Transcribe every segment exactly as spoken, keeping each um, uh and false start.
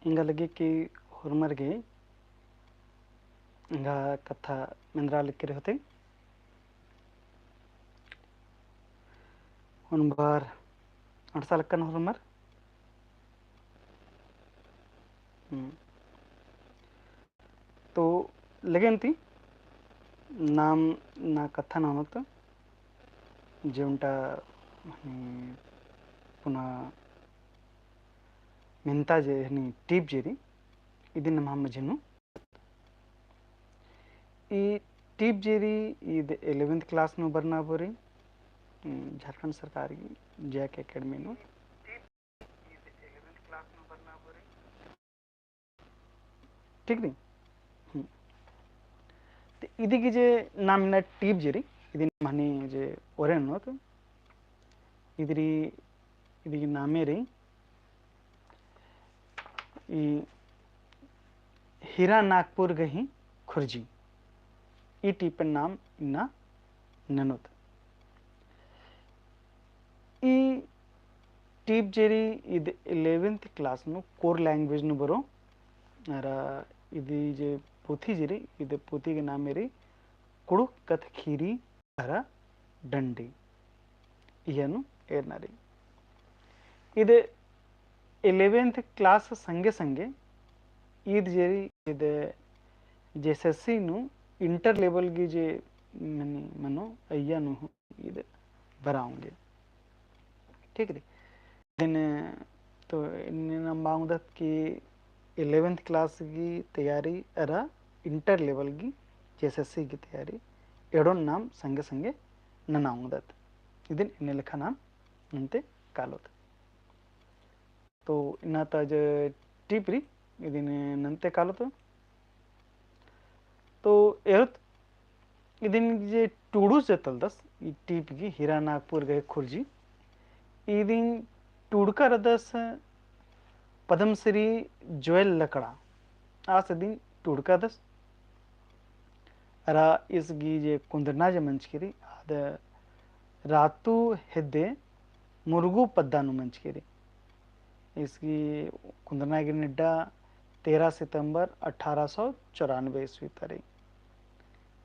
एंगा लगे कि होरमर गे एंगा कत्था मेंदरा लगी रई होते। ओन बार अंड़सा लक्कन होरमर। हम्म। तो लगे अन्ती नाम ना कत्था ननोत जे ओन्टा हनी पुना मेन्ता जे हनी टीप जे रई इदिन नम्है मझी नू। ई टीप जे रई ईद eleventh class नू बरना बरई, हम्म, झारखंड सरकार गही जैक एकेडमी नू। ठीक रई। हम्म। तो इदी गही जे नाम इन्ना टीप जे रई, इदिन नम्है मझी जे ओरे ननोत, इदी रई, इदी गही नामे रई, ई हीरा नागपुर गही खुर्जी। ई टीपन नाम इन्ना ननोत। ई टीप जे रई ईद eleventh class नू core language नू बरओ। अरा इदी जे पोथी जे रई, इदी पोथी गही नामे रई कुँड़ुख़ कत्थ ख़ीरी अरा डंडी। इया नू एरना रई। ईद eleventh class संगे संगे ईद जे रई ईद JSSC नू inter level गही जे मनी मनो अइय्या नू हूँ ईद बरआ ओंगे। ठीक रई। इदिन तो इन्ने नाम बआ ओंगदत कि eleventh class गही तैयारी अरा inter level गही JSSC गही तैयारी एड़ोन नाम संगे संगे नना ओंगदत। इदिन इन्ने लेखा नाम नन्ते कालोत। तो इन्ना ता जे टीप रई इदिन नन्ते कालोत। तो एरोत इदिन जे टूड़ुस जे तलदस, ई टीप गही हीरा नागपुर गही खुर्जी, इदिन टूड़का रअदस पद्मश्री जोएल लकड़ा, आस इदिन टूड़का रअदस। अरा ईस गही जे कुन्दरना जे मंजकी रई, आद रातू हेद्दे मुरुगू पद्दा नू मंजकी रई। ईस गही कुन्दरना गे नेड्डा तेरह सितंबर अठारह सौ चौरानबे ईस्वी ता रई।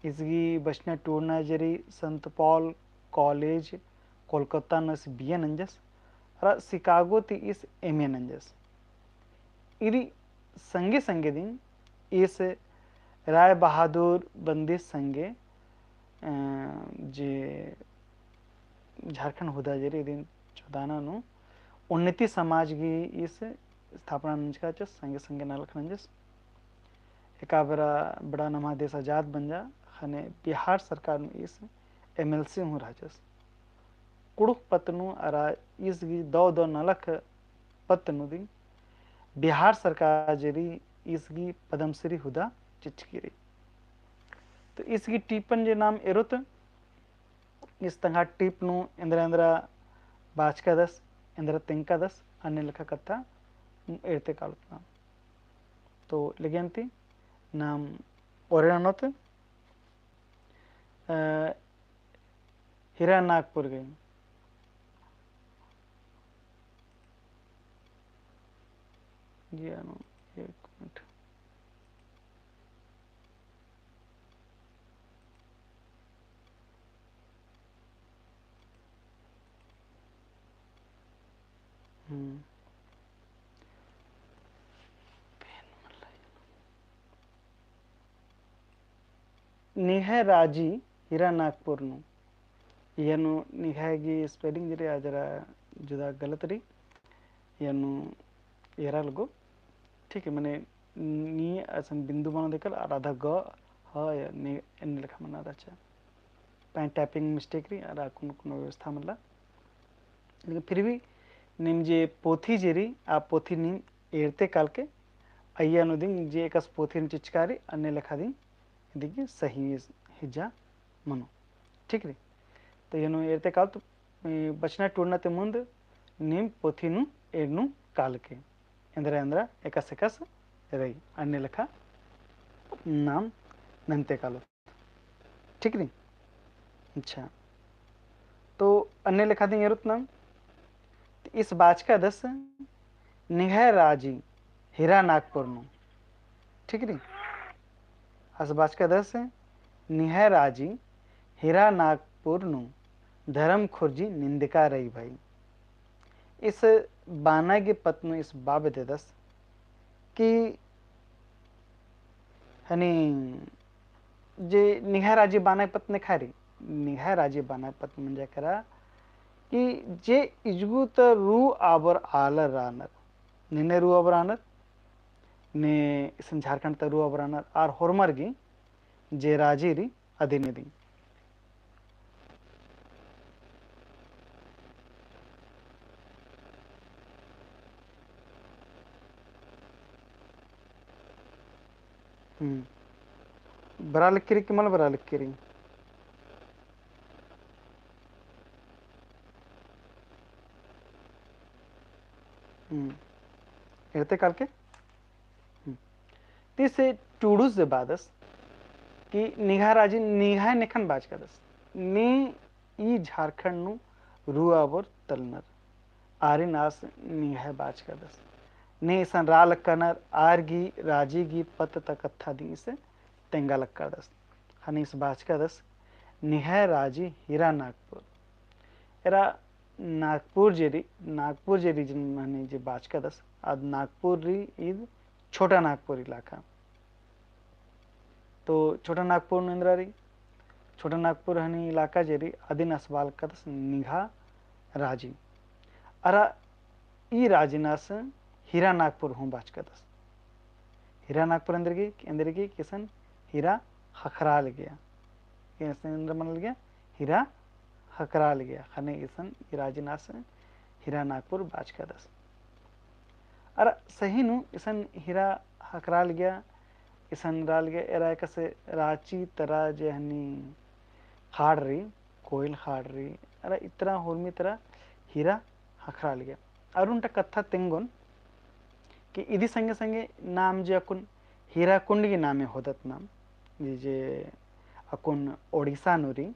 ईस गही बचना टूड़ना जे रई संत पॉल कॉलेज कोलकाता नू ईस BA नंजस, अरा शिकागो ती ईस MA नंजस। इदी संगे संगे दिम ईस राय बहादुर बंदिस संगे, अ, जे झारखंड हुदा जे रई इदिन चोदाना नू उन्नति समाज गही ईस स्थापना नंजका रहचस, संगे संगे नलख नंजस। एका बेड़ा बड़ा नम्है देश आजाद मंजा, ख़ने बिहार सरकार नू ईस MLC हूँ रहचस। कुँड़ुख़ पत्त नू अरा ईस गही दव दव नलख पत्त नू दिम बिहार सरकार जे रई ईस गही पद्मश्री हुदा चिच्चकी रई। तो ईस गही टीपन जे नाम एरोत, ईस तंग्है टीप नू एन्दरा एन्दरा बाचकादस, एन्दरा तेंगकादस, अन्ने लेखा कत्था एरते कालोत नाम। तो लगे अन्ती नाम ओरे ननोत, अ, हीरा नागपुर गही। जी, अनु, एक मिनट। हम्म। निंग्है राजी हीरा नागपुर नू। इय्या नू निंग्है गही spelling जे रई आ जरा जुदा गलत रई। इय्या नू एरा लग्गो। ठीक है, मने नी असन बिंदु बनो देखल, आर आधा ग ह या नी एन्ने लेखा मना रहचा। पहें typing mistake रई, आर कुनो कुनो व्यवस्था मल्ला। लेकिन फिर भी नीम जे पोथी जे रई, आ पोथी नीम एरते कालके, अइय्या नू दिम जे एकस पोथी नू चिचका रई, अन्ने लेखा दिम इदी गही सही हिज्जा मनो। ठीक रई? तो इय्या नू एरते कालोत, ए, बचना टूड़ना ती मुन्द नीम पोथी नू एरनू कालके। एन्दरा एन्दरा एकस एकस रई, अन्ने लेखा नाम नन्ते कालोत। ठीक रई? अच्छा। तो अन्ने लेखा दिम एरोत नाम। तो ईस बाचकादस निंग्है राजी, हीरा नागपुर नू। ठीक रई? आस बाचकादस, निंग्है राजी हीरा नागपुर नू धरम खुर्जी निंदका रई भई। इस बाना गे पत्त नू इस बआ बेद्ददस कि हनी जे निंग्है राजी बाना पत्त नेखा रई, निंग्है राजी बाना पत्त मंजा केरा कि जे इजगु ता रु आबर आलर रअनर, निने रु आबर रअनर, ने इसन झारखंड ता रु आबर रअनर, आर होरमर गे जे राजी रई अदिन दिम। हम्म। बरआ लगी रई कि मल बरआ लगी रई? हम्म। एरते काल के? हम्म। तीस टुडुस जे बअदस कि निंग्है राजी निंग्है नेखन बाचकादस। नी ई झारखंड नू रु आबर तलनर। आरिन आस निंग्है बाचकादस। ने इसन रआ लक्कानर, आर गी राजी गी पत्त ता कत्था दिम इस तेंगा लक्कादस। हनी इस बाचकादस, निंग्है राजी हीरा नागपुर। एरा नागपुर जे रई, नागपुर जे region हनी जे बाचकादस, आद नागपुर रई ईद छोटा नागपुर इलाका। तो छोटा नागपुर नू एन्दरा रई, छोटा नागपुर हनी इलाका जे रई, अदिन आस बआ लक्कादस निंग्है राजी। अरा ई राजिन आस हीरा नागपुर हूँ बाचकादस। हीरा नागपुर एन्देरगे, एन्देरगे कि इसन हीरा ख़क्खरआ लगिया। कि इसन एन्दरा मना लगिया, हीरा ख़क्खरआ लगिया। ख़ने इसन ई राजिन आस हीरा नागपुर बाचकादस। अरा सही नू इसन हीरा ख़क्खरआ लगिया, इसन रआ लगिया, एरा एकासे राँची तरा जे हनी ख़ाड़ रई, कोइल ख़ाड़ रई, अरा इतरा होरमी तरा हीरा ख़क्खरआ लगिया। अरा ओन्टा कत्था तेंगोन कि इदी संगे संगे नाम जे अक्कुन हीरा कुंड गी नामे होदत नाम, जे, जे अक्कुन ओडिशा नू रई,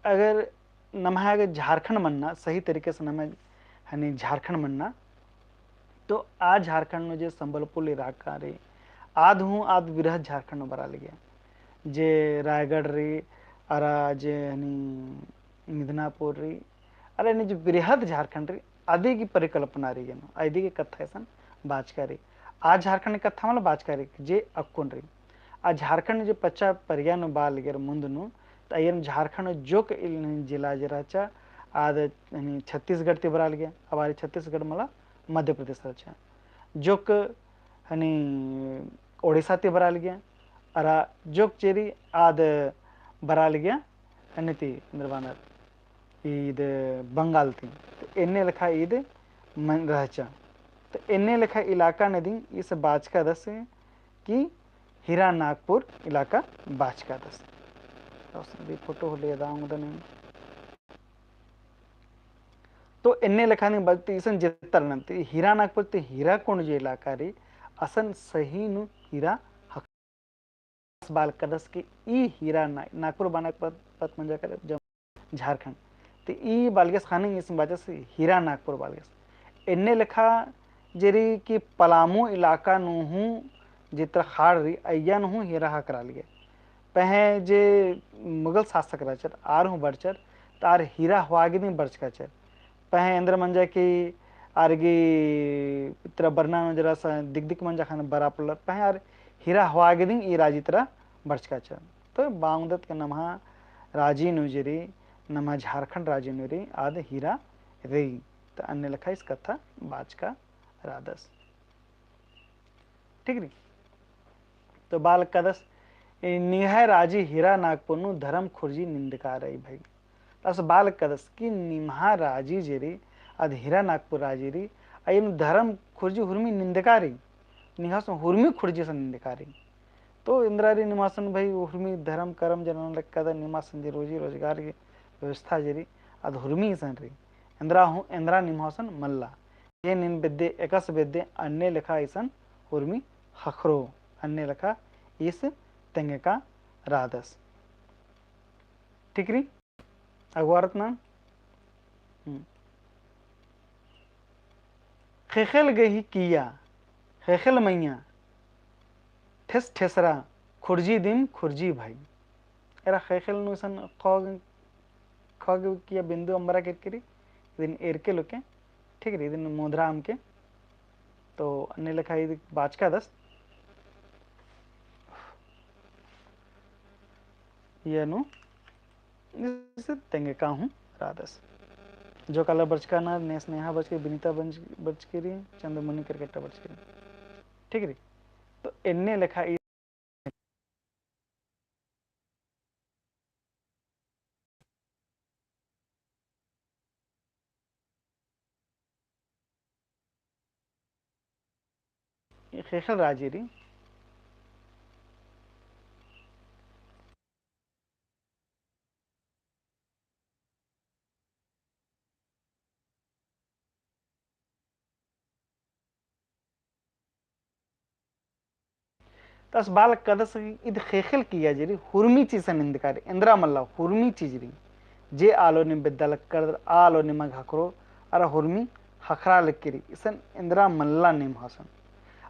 अगर नम्है अगर झारखंड मन्ना, सही तरीके से नम्है हनी झारखंड मन्ना, तो आ झारखंड नू जे संबलपुर इलाका रई, आद हूँ आद बिरहत झारखंड नू बरआ लगिया। जे रायगढ़ रई, अरा जे हनी मिदनापुर रई, अरा हनी जे बिरहत झारखंड रई, अदी गी परिकल्पना रई एन्ने, अदी गी कत्था इसन बाचका रई। आ झारखंड कत्था मला बाचका रई, जे अक्कुन रई। आ झारखंड जे पच्चा परिया नू बआ लगियर मुन्द नू, त अइय्यन झारखंड जोक इल जिला जे रहचा, आद हनी छत्तीसगढ़ ती बरआ लगिया, अब आर छत्तीसगढ़ मला मध्य प्रदेश रहचा। जोक हनी ओडिशा ती बरआ लगिया, अरा जोक जे रई आद बरआ लगिया, हनी ती एन्देर बअनर ईद बंगाल ती। तो एन्ने लेखा ईद मन रहचा। तो एन्ने लेखा इलाका नू दिम इस बाचकादस कि हीरा नागपुर इलाका बाचकादस। असन भी फोटो होले दांग दने। तो एन्ने लेखा नी बगती इसन जित्तर नन्ती हीरा नागपुर ती हीरा कुंड जे इलाका रई, असन सही नू हीरा हक बआ लक्कादस कि ई हीरा ना-, नागपुर बाना पत, पत मंजा कर जम-, झारखंड। ते ई बआ लगियस ख़ने इसम बाचस हीरा नागपुर बआ लगियस। एन्ने लेखा जे रई कि पलामू इलाका नू हूँ जितरा ख़ाड़ रई, अइय्या नू हूँ हीरा ख़क्खरआ लगिया। पहें जे मुगल शासक रहचर, आर हूँ बरचर, त आर हीरा होआ गे दिम बरचकाचर। पहें एन्देर मंजा कि आर गी इतरा बरना नू जरा सा दिक दिक मंजा ख़ने बरआ पोल्लर, पहें आर हीरा होआ गे दिम ई राजी तरा बरचकाचर। तो बआ ओंगदत कि नम्है राजी नू जे रई, नम्है झारखंड राजी नू रई, आद हीरा रई। तो अन्ने लेखा इस कत्था बाचका रअदस। ठीक रई? तो बआ लक्कादस, ए निंग्है राजी हीरा नागपुर नू धरम खुर्जी निंदका रई भई। तो आस बआ लक्कादस कि निम्है राजी जे रई, आद हीरा नागपुर राजी रई, अइय्या नू धरम खुर्जी हुरमी निंदका रई। निंग्है सन हुरमी खुर्जी सन निंदका रई। तो एन्देर रई निम्है सन भई हुरमी धरम करम जे नना लक्कादस, निम्है सन जे रोजी रोजगार की व्यवस्था जे रई, आद हुरमी सन रई। एन्देर हूँ, एन्देर निम्है सन मल्ला। जे नीन बेद्दे, एकासे बेद्दे, अन्ने लेखा इसन हुरमी ख़क्खरो, अन्ने लेखा इस तेंगका रअदस। ठीक रई? अगवारत ना? हम्म। ख़ेख़ेल गही किय्या, ख़ेख़ेल मइय्याँ, ठेस ठेसरा, खुर्जी दिम खुर्जी भई। एरा ख़ेख़ेल नू इसन ख़, ख़ किया बिंदु अम्बरा केरकी रई, इदिन एरके लोके, ठीक रई, इदिन मोधरा अमके। तो अन्ने लेखा इद बाचकादस। इया नू इसे तेंगका हूँ रअदस। जो काला बरचका ना, ने स्नेहा बरचकी, बिनीता बरच-, बरचकी रई, चंद्रमुनि केरकेट्टा बरचकी रई। ठीक रई? तो एन्ने लेखा ई ख़ेख़ेल राजी रई। तो आस बआ लक्कादस इद ख़ेख़ेल किया जे रई, हुरमी चीज से निंदका रई, एन्दरा मल्ला हुरमी चीज रई। जे आलो नीम बेद्दा लक्कर, आलो निमा गे ख़क्खरो, अरा हुरमी ख़क्खरा लक्की रई, इसन एन्दरा मल्ला नीम हसन।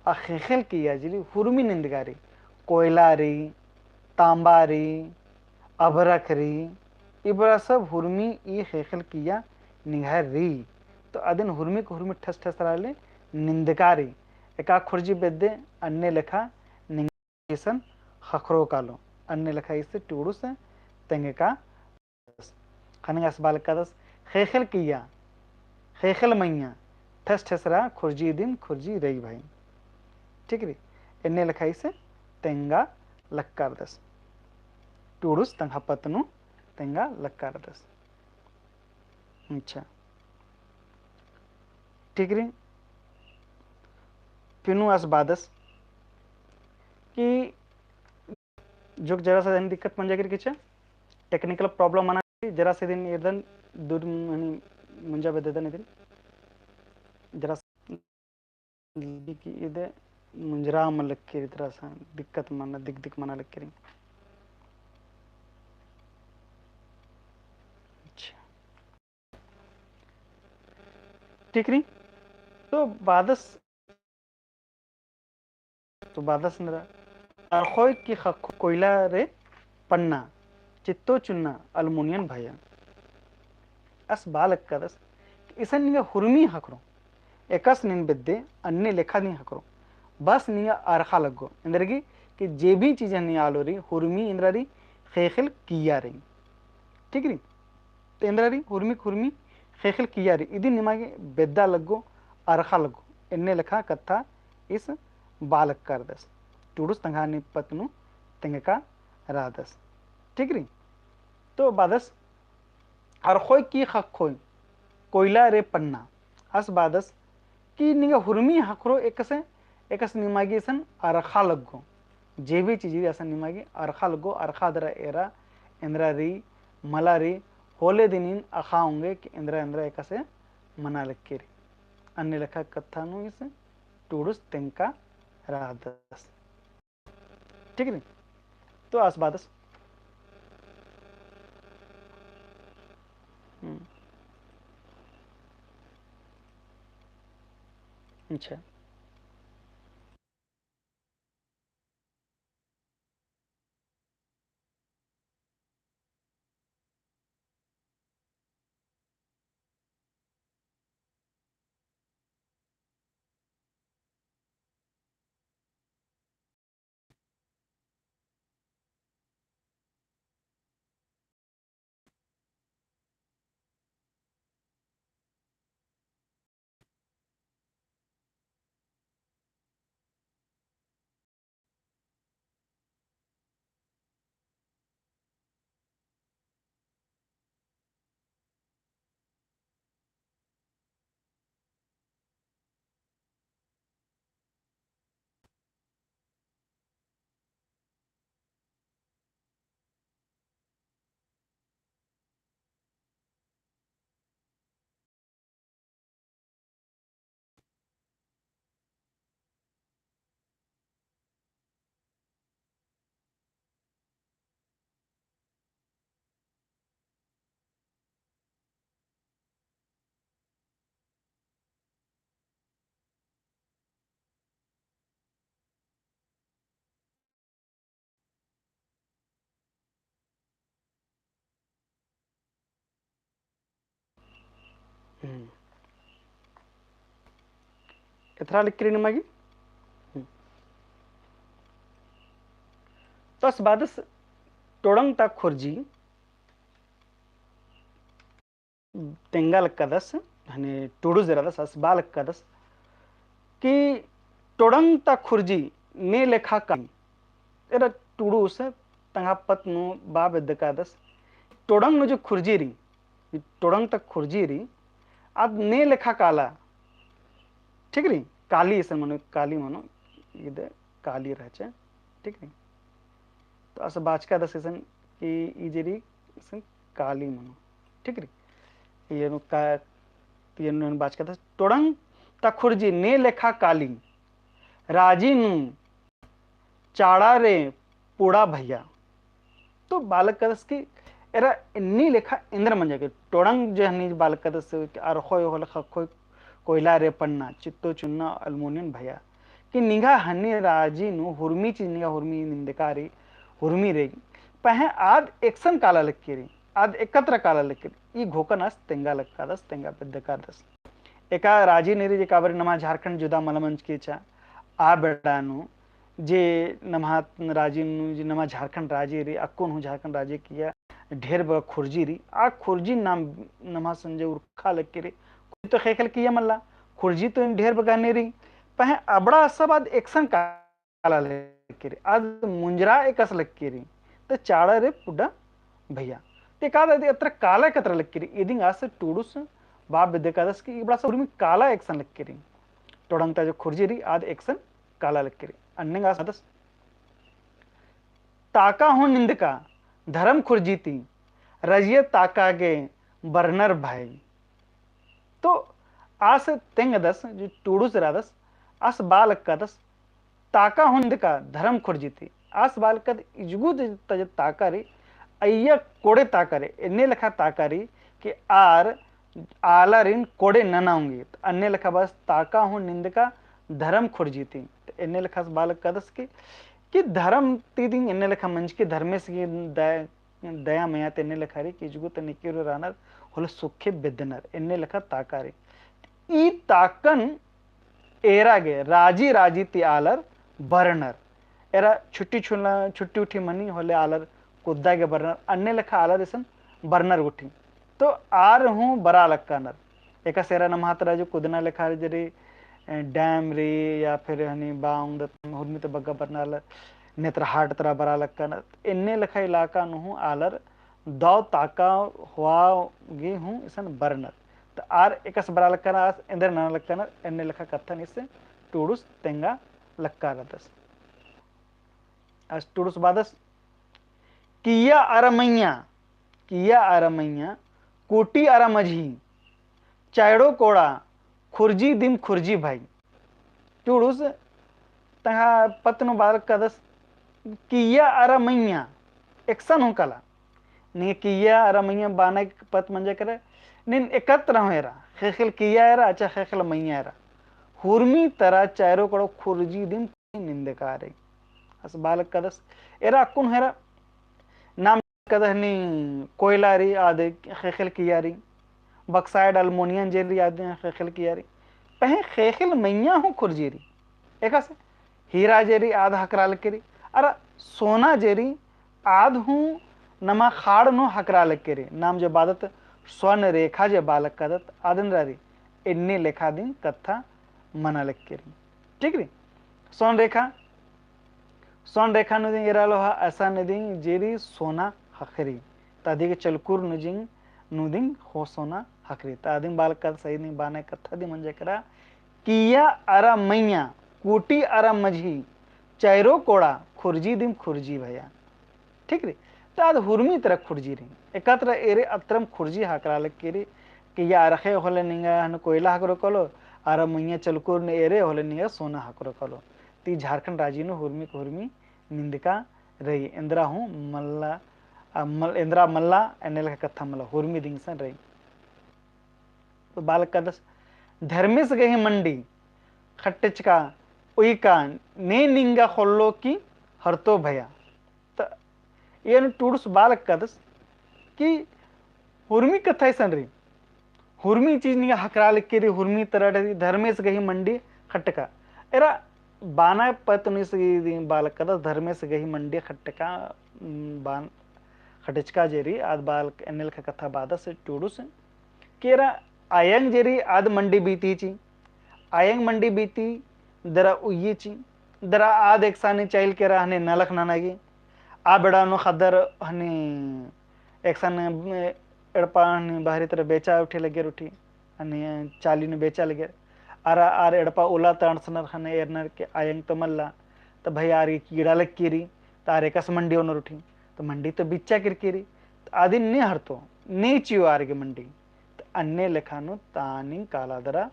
आ ख़ेख़ेल किया जे रई, हुरमी निंदका रई, कोयला रई, तांबा रई, अबरख रई, इबड़ा सब हुरमी ई ख़ेख़ेल किया निंग्है रई। तो अदिन हुरमी को हुरमी ठस ठस रआ ले निंदका रई। एका खुर्जी बेद्दे अन्ने लेखा निंग इसन ख़क्खरो कालो, अन्ने लेखा इसे टुड़ुस तेंगका। ख़ने आस बआ लक्कादस, ख़ेख़ेल किया, ख़ेख़ेल मइय्याँ, ठेस ठेसरा, खुर्जी दिम खुर्जी रई भई। ठीक रई? एन्ने लेखा इसे तेंगा लक्कारदस। टुड़ुस तंग्है पत्त नू तेंगा लक्कारदस। अच्छा। ठीक रई। फिनु आस बअदस कि जोक जरा सा दिन दिक्कत मंजा केरकी चिआ, technical problem मना, जरा सा दिन एरदन दूर मनी मुंजा बेद्ददन इदिन। जरा सा कि इदे मुंजरा मल लक्की रई, जरा सा दिक्कत मना, दिक दिक मना लक्की रई। अच्छा। ठीक रई। तो बअदस, तो बअदस एन्दरा, अरख़ोय की ख़क्खो कोयला रे पन्ना, चित्तो चुन्ना aluminium भया। आस बआ लक्कादस, इसन निंगा हुरमी ख़क्खरो, एकासे नीन बेद्दे अन्ने लेखा नीन ख़क्खरो, बस निंगा अरख़ा लग्गो। एन्दरा गे कि जे भी चीज नी आलो रई, हुरमी एन्दरा रई, ख़ेख़ेल किया रई। ठीक रई? तो एन्दरा रई, हुरमी, हुरमी ख़ेख़ेल किया रई। इदिन निमा गे बेद्दा लग्गो, अरख़ा लग्गो। एन्ने लेखा कत्था इस बआ लक्कारदस। टुड़ुस तंग्है पत्त नू तेंगका रअदस। ठीक रई? तो बअदस, अरख़ोय की ख़क्खोय, कोयला रे पन्ना। आस बअदस कि निंगा हुरमी ख़क्खरो एकासे, एकासे निमा गे इसन अरख़ा लग्गो। जे भी चीज रई असन निमा गे अरख़ा लग्गो, अरख़ा दरा एरा, एन्दरा रई, मला रई, होले दिनिन अख़ा ओंगे कि एन्दरा एन्दरा एकासे मना लक्की रई। अन्ने लेखा कत्था नू इस टुड़ुस तेंगका रअदस। ठीक रई? तो आस बअदस। हम्म। अच्छा। हम्म। एथरा लिक्की रई निमा गे। हम्म। तो आस बादस टोड़ंग ता खुर्जी तेंगा लक्कादस, हने टुडुस एरादस, आस बआ लक्कादस कि टोड़ंग ता खुर्जी ने लेखा काली। एरा टुडुस तंग्है पत्त नू बआ बेद्दकादस, टोड़ंग नू जो खुर्जी रई, टोड़ंग ता खुर्जी रई, आद ने लेखा काला, ठीक रई, काली इसन मनो, काली मनो, इद काली रहचा, ठीक रई। तो आस बाचकादस इसन कि ई जे रई इसन काली मनो, ठीक रई। इय्या नू का, इय्या नू बाचकादस, टोड़ंग ता खुर्जी ने लेखा काली, राजी नू चाड़ा रे पुड़ा भैया। तो बआ लक्कादस कि एरा एन्ने लेखा एन्देर मंजा के टोड़ंग जे हनी बआ लक्कादस कि अरखोय होले खखोय कोयला रे पन्ना, चित्तो चुन्ना aluminium भैया। कि निंग्है हनी राजी नू हुरमी चीज निंग्है हुरमी निंदका रई, हुरमी रई। पहें आद एकसन काला लक्की रई, आद एकत्र काला लक्की रई। ई घोखन आस तेंगा लक्कादस, तेंगा बेद्दकादस। एका राजी नू रई जे काबर नम्है झारखंड जुदा मल मंजकी रहचा, आ बेड़ा नू जे नम्है राजी नू जे नम्है झारखंड राजी रई, अक्कुन हूँ झारखंड राजी किय्या ढेर बग्गे खुर्जी रई, आ खुर्जी नाम नम्है संजय उरखा लक्की रई। तो ख़ेख़ेल किय्या मल्ला, खुर्जी तो ढेर बग्गे हनी रई, पहें अबड़ा सब आद एकसन का काला लक्की रई, आद मुंजरा एकस लक्की रई, तो चाड़ा रे पुड़ा भैया। ते का दादी अत्र काला एकत्र लक्की रई, इदिंग आस टुडुस बआ बेद्दकादस कि इबड़ा सब हुरमी काला एकसन लक्की रई। टोड़ंग ता जो खुर्जी रई, आद एकसन काला लक्की रई। अन्नेंग आस बादस, ताका हूँ निंदका धरम खुर्जी ती, रजिया ताका गे बरनर भाई। तो आस तेंगदस, जो टुडुस एरादस, आस बआ लक्कादस, ताका हूँ निंदका धरम खुर्जी ती। आस बआ लक्कादस इजगु ता जे ताका रई, अइय्या कोड़े ताका रई, एन्ने लेखा ताका रई कि आर आलारिन कोड़े नना ओंगी। अन्ने लेखा बअदस ताका हूँ निंदका धरम खुर्जी ती। एन्ने लेखा आस बआ लक्कादस कि, कि धरम ती दिम एन्ने लेखा मंजकी धर्मेस गे दया दया मया ती एन्ने लेखा रई कि इजगु ता नेके रअनर होले सुखे बेद्दनर, एन्ने लेखा ताका रई। ई ताकन एरा गे राजी राजी ती आलर बरनर। एरा छुट्टी छुला, छुट्टी उट्ठी मनी होले आलर कुद्दा गे बरनर, अन्ने लेखा आलर इसन बरनर गुट्ठी। तो आर हूँ बरआ लक्कानर। एकासे एरा नम्है तरा जो कुदना लेखा जे रई, ए, dam रई या फिर हनी बआ ओंगदत हुरमी ती बग्गे बरना आलर नेतरहाट तरा बरआ लक्कानर। एन्ने लेखा इलाका नू हूँ आलर दव ताका होआ गे हूँ इसन बरनर। तो आर एकासे बरआ लक्कानर, आस एन्देर नना लक्कानर, एन्ने लेखा कत्थन इसन टुडुस तेंगा लक्कादस। आस टुडुस बादस, किय्या अरा मइय्याँ, किय्या अरा मइय्याँ, कूटी अरा मझी, चैड़ो कोड़ा, खुर्जी दिम खुर्जी भाई। टुडुस तंग्है पत्त नू बआ लक्कादस, किय्या अरा मइय्याँ, एकसन हूँ काला। नीन किय्या अरा मइय्याँ बअना पत्त मंजा केरा, नीन एकत्र हूँ एरा, ख़ेख़ेल किय्या एरा, अच्छा ख़ेख़ेल मइय्याँ एरा। हुरमी तरा चैड़ो कोड़ा खुर्जी दिम निंदका रई। आस बआ लक्कादस, एरा अक्कुन हूँ एरा नाम कदहनी कोयला रई आद ख़ेख़ेल किय्या रई, bauxite aluminium जे रई आद ख़ेख़ेल किय्या रई, पहें ख़ेख़ेल मइय्याँ हूँ खुर्जी रई। एकासे हीरा जे रई आद ख़क्खरआ लक्की रई, अरा सोना जे रई आद हूँ नम्है ख़ाड़ नू ख़क्खरआ लक्की रई। नाम जे बअदत स्वर्ण रेखा जे बआ लक्कादत आद एन्देर रई, एन्ने लेखा दिम कत्था मना लक्की रई। ठीक रई? स्वर्ण रेखा, स्वर्ण रेखा नू दिम एरा लोहा असन दिम जे रई सोना ख़क्खरी। ता अदी गे चलकुर नू दिम, नू दिम हो सोना ख़क्खरी। ता अदिम बआ लक्कादस, सही दिम बअना कत्था दिम मंजा केरा, किय्या अरा मइय्याँ, कूटी अरा मझी, चैड़ो कोड़ा, खुर्जी दिम खुर्जी भैया। ठीक रई? तो आद हुरमी तरा खुर्जी रई। एकत्र एरे अत्रम खुर्जी ख़क्खरआ लक्की रई, किय्या अरख़े होले निंगा हूँ कोयला ख़क्खरो कालो, अरा मइय्याँ चलकुर नू एरे होले निंगा सोना ख़क्खरो कालो। ती झारखंड राजी नू हुरमी के हुरमी निंदका रई, एन्देरा हूँ मल्ला, आ, मल-, एन्देरा मल्ला, एन्ने लेखा कत्था मल्ला, हुरमी दिम इसन रई। तो बआ लक्कादस, धर्मेस गही मंडी, खट्टचका, उइका, ने निंगा ख़ोल्लो की हरतो भैया। त एन टुडुस बआ लक्कादस कि हुरमी कत्था इसन रई। हुरमी चीज निंगा हकरा लक्की रई, हुरमी तरा डरी धर्मेस गही मंडी खटका। एरा बाना पत्त नू ईस गे इदिन बआ लक्कदस धर्मेस गही मंडी खटका, उम, बान खटचका जे रई, आद बआ लक-, एन्ने लेखा कत्था बअदस टूड़ुस। कि एरा अयंग जे रई आद मंडी बीती चिई, अयंग मंडी बीती, दरा उइय्यी चिई, दरा आद एकसानी चाइल केरा हनी नलख नना गे, आ बेड़ा नू ख़द्दर हनी एकसन, ए, एड़पा हनी बहरी तरा बेचा उठी लगे उठी, हनी चाली नू बेचा लगे। अरा आर एड़पा उल्ला ता अंड़सनर हनी एरनर के अयंग तो मल्ला, तो भई आर गे कीड़ा लक्की रई, तो आर एकासे मंडी ओनर उठी, तो मंडी तो बिच्चा केरकी रई, तो अदिन नी हरतो, नी चिओ आर गे मंडी। तो अन्ने लेखा नू तानिंग काला दरा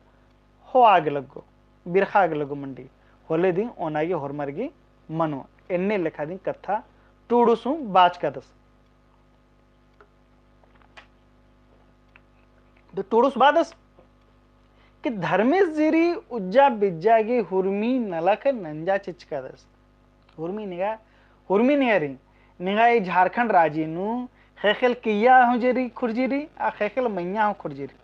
होआ गे लग्गो, बिरखा गे लग्गो मंडी, होले दिम ओना गे होरमर गे मनो, एन्ने लेखा दिम कत्था टूड़ुस हूँ बाचकादस। तो टूड़ुस बअदस कि धर्मेस जे रई उज्जा बिज्जा गे हुरमी नलख नंजा चिचकादस। हुरमी निंगा, हुरमी निंगा रई, निंगा ई झारखंड राजी नू ख़ेख़ेल किय्या हूँ जे रई खुर्जी रई, आ ख़ेख़ेल मइय्याँ हूँ खुर्जी रई।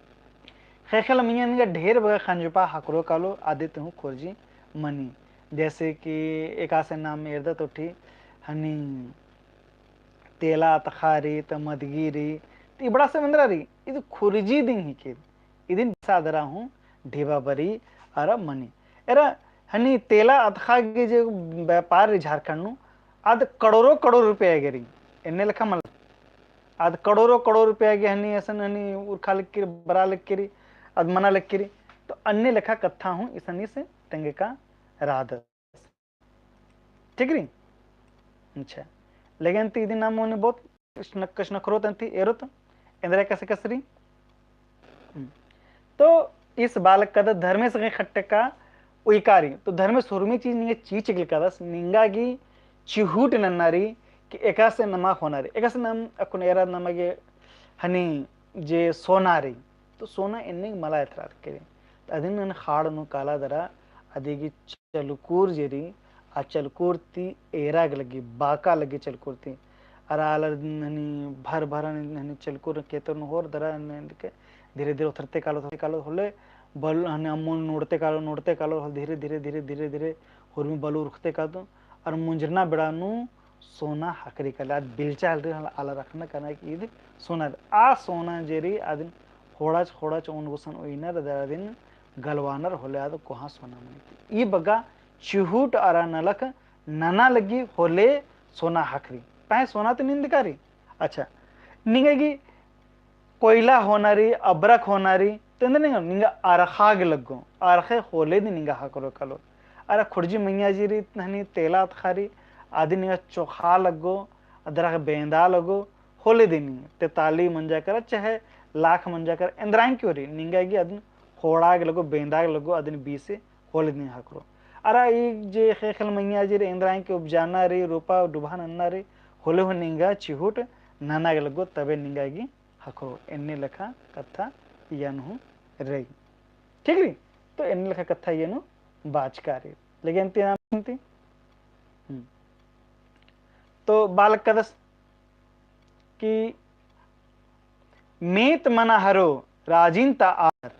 ख़ेख़ेल मइय्याँ निंगा ढेर बग्गे खंजपा हकरो कालो, आदि ती हूँ खुर्जी मनी। जैसे कि एकासे नाम एरदत उठी हनी तेला अतख़ा रई, त मदगी रई, त इबड़ा से मेंदरा रई, इद खुर्जी दिम हिके, इदिन बिसादरा हूँ ढिबा बरई अरा मनी। एरा हनी तेला अतख़ा गे जे व्यापार रई झारखंड नू, आद करोड़ों करोड़ रुपया गे रई, एन्ने लेखा मल। आद करोड़ों करोड़ रुपया गे हनी असन हनी उरखा लक्की रई, बरा लक्की रई, आद मना लक्की रई। तो अन्ने लेखा कत्था हूँ इसन इस तेंगका रअदस। ठीक रई? अच्छा। लेकिन ती इदिन नाम ओने बहुत कछनख-, कछनखरोत अन्ती एरोत, एन्दरा कसे कसे रई। हम्म। तो ईस बआ लक्कदस धर्मेस गही खट्टका उइका रई। तो धर्मेस हुरमी चीज निंगा चीज चिकलकादस, निंगा गे चिहुट नन्ना रई कि एकासे नमा होना रई। एकासे नाम अक्कुन एरा नमा गे हनी जे सोना रई। तो सोना एन्ने मला एथरा रई। तो अदिन नन ख़ाड़ नू काला दरा अदिगे चलकुर जे रई, आ चलकुर ती एरा गे लग्गी, बाका लग्गी चलकुर ती। अरा आलर हनी भर भर हनी, हनी चलकुर केतर नू होर दरा हनी के धीरे धीरे ओथरते कालो, ओथरते कालो होले बल हनी अम्मोन नोड़ते कालो, नोड़ते कालो होले धीरे धीरे, धीरे धीरे, धीरे हुरमी बलु उरखते कालो। अरा मुंजरना बेड़ा नू सोना हकरी काले, आद बिलचा हल रई, आलर अख़ना काना कि ईद सोना रई। आ सोना जे रई, आदिन ख़ोंड़ाच, ख़ोंड़ाच ओन गुसन उइनर, अदिन गलवानर होले आद कोहाँ सोना मनी। ई बग्गे चिहुट अरा नलख नना लग्गी होले सोना हकरी। पहें सोना तो निंदका रई। अच्छा, निंगा गे कोयला होना रई, अबरख होना रई, तो एन्देर निंगा, निंगा अरखा गे लग्गो, अरखे होले दिम निंगा हकरो कालो। अरा खुर्जी मइय्याँ जे रई, हनी तेला अतख़ा रई, आदिन निंगा चोखा लग्गो, अदरा गे बेंदा लग्गो, होले दिम निंगा, तेताली मंजा केरा, चाहे लाख मंजा केरा, एन्दरा गे क्यों रई, निंगा गे आदिन ख़ोंड़ा गे लग्गो, बेंदा गे लग्गो, आदिन बीसे होले दिम हकरो। अरा ई जे ख़ेख़ेल मइय्याँ जे रई, एन्दरा गे उपजाना रई, रोपा डुबहा नन्ना रई, होले हूँ निंगा चिहुट नना गे लग्गो, तबे निंगा गे हकरो, एन्ने लेखा कत्था इय्या नू हूँ रई। ठीक रई? तो एन्ने लेखा कत्था इय्या नू बाचका रई। लेकिन ती नाम ती। हम्म। तो बआ लक्कदस कि मेत मना हरो राजिन ता आर,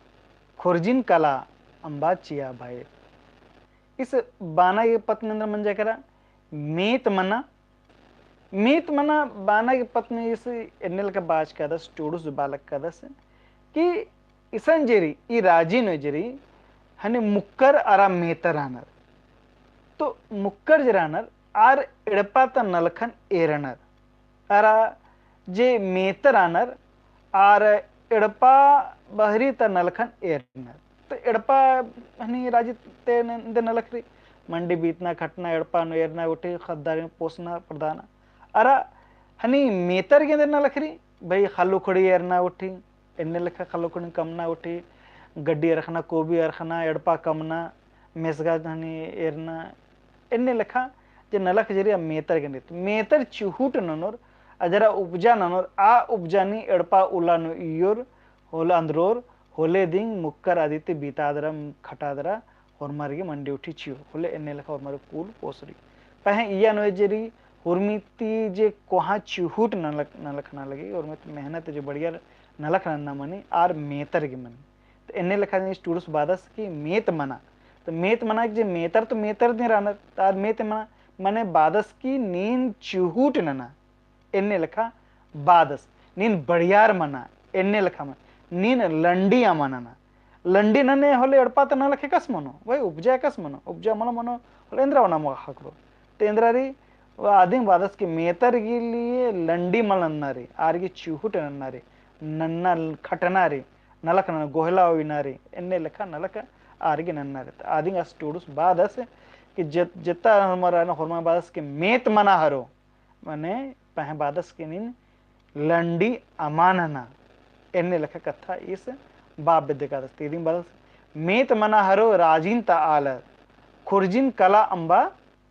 खुर्जिन कला अम्बा चिआ भाई। ईस बाना गे पत्त नू एन्दरा मंजा केरा, मेत मना, मेत मना बाना गे पत्त नू ईस एन्ने लेखा बाचकादस, टूड़ुस बआ लक्कदस, कि इसन जे रई, ई राजी नू जे रई, हनी मुक्कर अरा मेतर रअनर। तो मुक्कर जे रअनर, आर एड़पा ता नलखन एरनर। अरा जे मेतर रअनर, आर एड़पा बहरी ता नलखन एरनर। तो एड़पा हनी राजी ती एन्देर नलख रई, मंडी बीतना, खटना, एड़पा नू एरना उठी, ख़द्दारिन पोसना, परदाना। अरा हनी मेतर गे एन्देर नलख रई, भई ख़ल्ल उखड़ी एरना उठी, एन्ने लेखा ख़ल्ल उखड़ी कमना उठी, गड्डी अरखना, कोबी अरखना, एड़पा कमना, मेसगा हनी एरना, एन्ने लेखा जे नलख जे रई आ मेतर गे रई। मेतर चिहुट ननोर, अजरा उपजा ननोर, आ उपजानी एड़पा उल्ला नू इयोर, होले अन्दरोर, होले दिम मुक्कर आदि ती बीतादरा, खटादरा, होरमर गे मंडी उठी चिओ, होले एन्ने लेखा होरमर कुल पोसरी। पहें इय्या नू जे रई, हुरमी ती जे कोहाँ चिहुट नलख-, नलखना लगी, होरमी ती मेहनत जे बढ़िया नलख नन्ना मनी, आर मेतर गे मनी। तो एन्ने लेखा नीस टूड़ुस बादस कि मेत मना। तो मेत मना कि जे मेतर तो मेतर दिम रअनर, तो आर मेत मना, मने बादस कि नीन चिहुट नना। एन्ने लेखा बादस, नीन बढ़ियार मना, एन्ने लेखा मना, नीन लंडी अमा नना। लंडी नने होले एड़पा ता नलख एकासे मनो, वही उपजा एकासे मनो, उपजा मला मनो, होले एन्दरा ओना मल ख़क्खरो। ते एन्दरा रई, वा अदिन बादस कि मेतर गे लिए लंडी मल नन्ना रई, आर गे चिहुट नन्ना रई, नन्ना खटना रई, नलख नन्ना गोहला ओइना रई, एन्ने लेखा नलख आर गे नन्ना रई। ते अदिन आस टूड़ुस बादस कि जे-, जेता होरमर, होरमर बादस कि मेत मना हरो, मने पहें बादस कि नीन लंडी अमा नना। एन्ने लेखा कत्था ईस बआ बेद्दकादस। तीदिम बादस, मेत मना हरो राजिन ता आलर, खुर्जिन काला अम्बा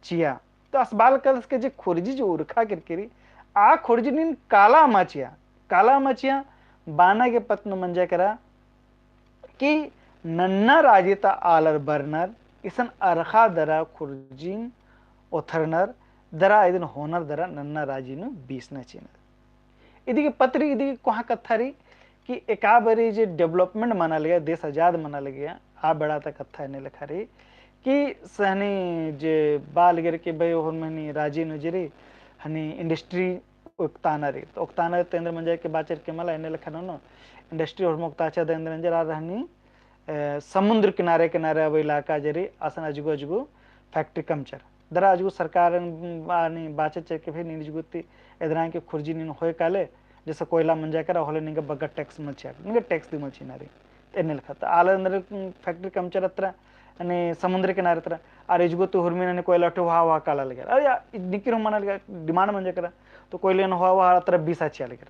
चिआ। तो आस बआ लगदस कि जे खुर्जी जो उरखा केरकी रई, आ खुर्जी नीन काला अमा चिआ। काला अमा चिआ, बअना गे पत्त नू मंजा केरा, कि नन्ना राजी ता आलर बरनर, इसन अरखा दरा खुर्जिन ओथरनर, दरा इदिन होनर दरा नन्ना राजी नू बीसना चिअनर। इदिगे पत्त रई, इदिगे कोहाँ कत्था रई कि एका बारी जे development मना लगिया, देश आजाद मना लगिया, आ बेड़ा ता कत्था एन्ने लेखा रई कि सहनी जे बआ लगियर कि भई होरमर हनी राजी नू जे रई, हनी industry ओक्ताना रई। तो ओक्ताना रई तो एन्देर मंजा कि बाचर कि मला एन्ने लेखा ननो, industry होरमर ओक्ताचा द एन्देर मंजा आर हनी, ए, समुद्र किनारे किनारे अबे इलाका जे रई असन अजगो अजगो factory कमचर। दरा अजगो सरकार आनी बाचर कि भई नीन अजगो ती एदरा कि खुर्जी नीन होय काले, जैसे कोयला मंजा केरा होले निंगा बग्गे tax मल चिआ, निंगा tax दिम मल चिअना रई। एन्ने लेखा ता आलर एन्देर factory कमचर अत्रा, अने समुद्र किनारे अत्रा, आर अजगो ती हुरमी नने कोयला ठो होआ होआ काला लगियर। अरे या, निकिर हूँ मना लगिया, demand मंजा केरा, तो कोयला होआ होआ अत्रा बीसा चिआ लगियर।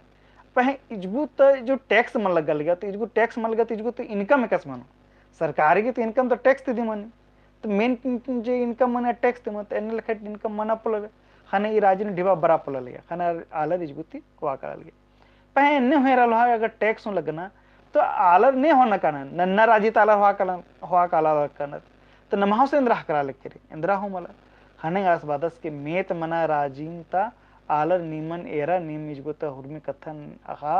पहें अजगो ता जो tax मल लग्गा लगिया, तो अजगो tax मल लग्गा, तो अजगो ती income एकासे मनो। सरकार गे तो income तो tax ती दिम मनी। तो main जे income मने tax ती मनो, तो एन्ने लेखा income मना पोल्ला लगिया। ख़ने ई राजी नू ढिबा बरआ पोल्ला लगिया। ख़ने आलर अजगो ती होआ काला लगिया। पहें एन्ने होय रअलोहा अगर tax हूँ लगना, तो आलर ने होना काना, नन्ना राजी ता आलर होआ काला, होआ काला लगनर। तो नम्है से एन्दरा ख़क्खरा लगी रई, एन्दरा हूँ मला। ख़ने आस बादस कि मेत मना राजिन ता आलर निमन एरा, नीम अजगो ता हुरमी कत्थन अख़ा,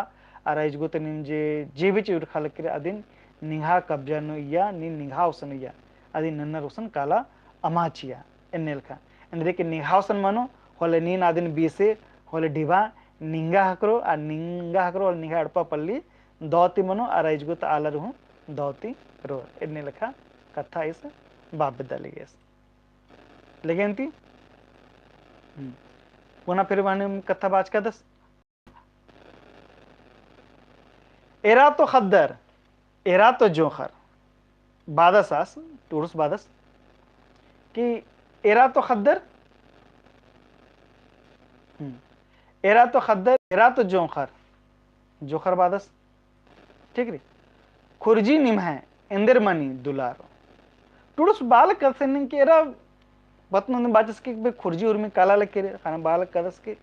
अरा अजगो ता नीम जे, जे भी चीज उरखा लगी रई, अदिन निंग्है कब्जा नू इया, नीम निंग्है गुसन इया, अदिन नन्नर गुसन काला अमा चिआ। एन्ने लेखा। एन्देर कि निंग्है गुसन मनो, होले नीन अदिन बीसे, होले ढिबा, निंगा ख़क्खरो, आ निंगा ख़क्खरो, होले निंग्है एड़पा पल्ली दौ ती मनो, अरा अजगो ता आलर हूँ दौ ती रओर। एन्ने लेखा कत्था ईस बआ बेद्दा लगियस। लगे अन्ती? हम्म। पुना फिर बअना कत्था बाचकादस। एरा तो ख़द्दर, एरा तो जोंख़र। बादस आस, टूड़ुस बादस। कि एरा तो ख़द्दर, हम्म। एरा तो ख़द्दर, एरा तो जोंख़र। जोंख़र बादस। ठीक रई। खुर्जी निम्है एन्देर मनी दुलारो। टूड़ुस बआ लगदस एन्ने कि एरा बतनुन बाचस कि बे खुर्जी उर्मी काला लगी रई, ख़ने बआ लगदस कि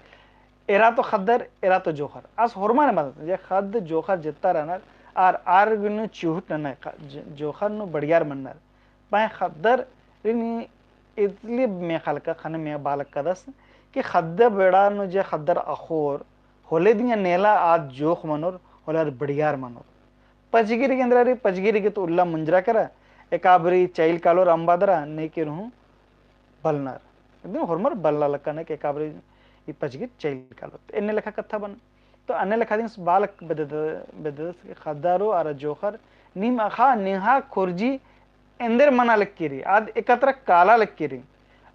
एरा तो ख़द्दर, एरा तो जोंख़र। आस होरमर बाचस, जे ख़द्द जोंख़र जेत्ता रअनर, आर, आर गे नू चिहुट नन्नर, ख-, ज-, जोंख़र नू बढ़ियार मन्नर। पहें ख़द्दर री नीम इजली मेख़ा लक्का, ख़ने मइय्याँ बआ लगदस कि ख़द्द बेड़ा नू जे ख़द्दर अख़ोर, होले दिम नेला आद जोंख़ मनोर, होले आर बढ़ियार मनोर। पजगिर गे एन्देर रई, पजगिर गे तो उल्ला मुंजरा केरा, एका बारी चइल कालोर अम्बा दरा, नेके रहूँ बलनर। एकदम होरमर बलना लक्का ने कि एका बारी ई पजगिर चइल कालोर। तो एन्ने लेखा कत्था बअनर। तो अन्ने लेखा दिम बआ लग बेद्द-, बेद्दस कि ख़द्दारो अरा जोंख़र, नीम अख़ा निंग्है खुर्जी एन्देर मना लगी रई, आद एकतरा काला लगी रई।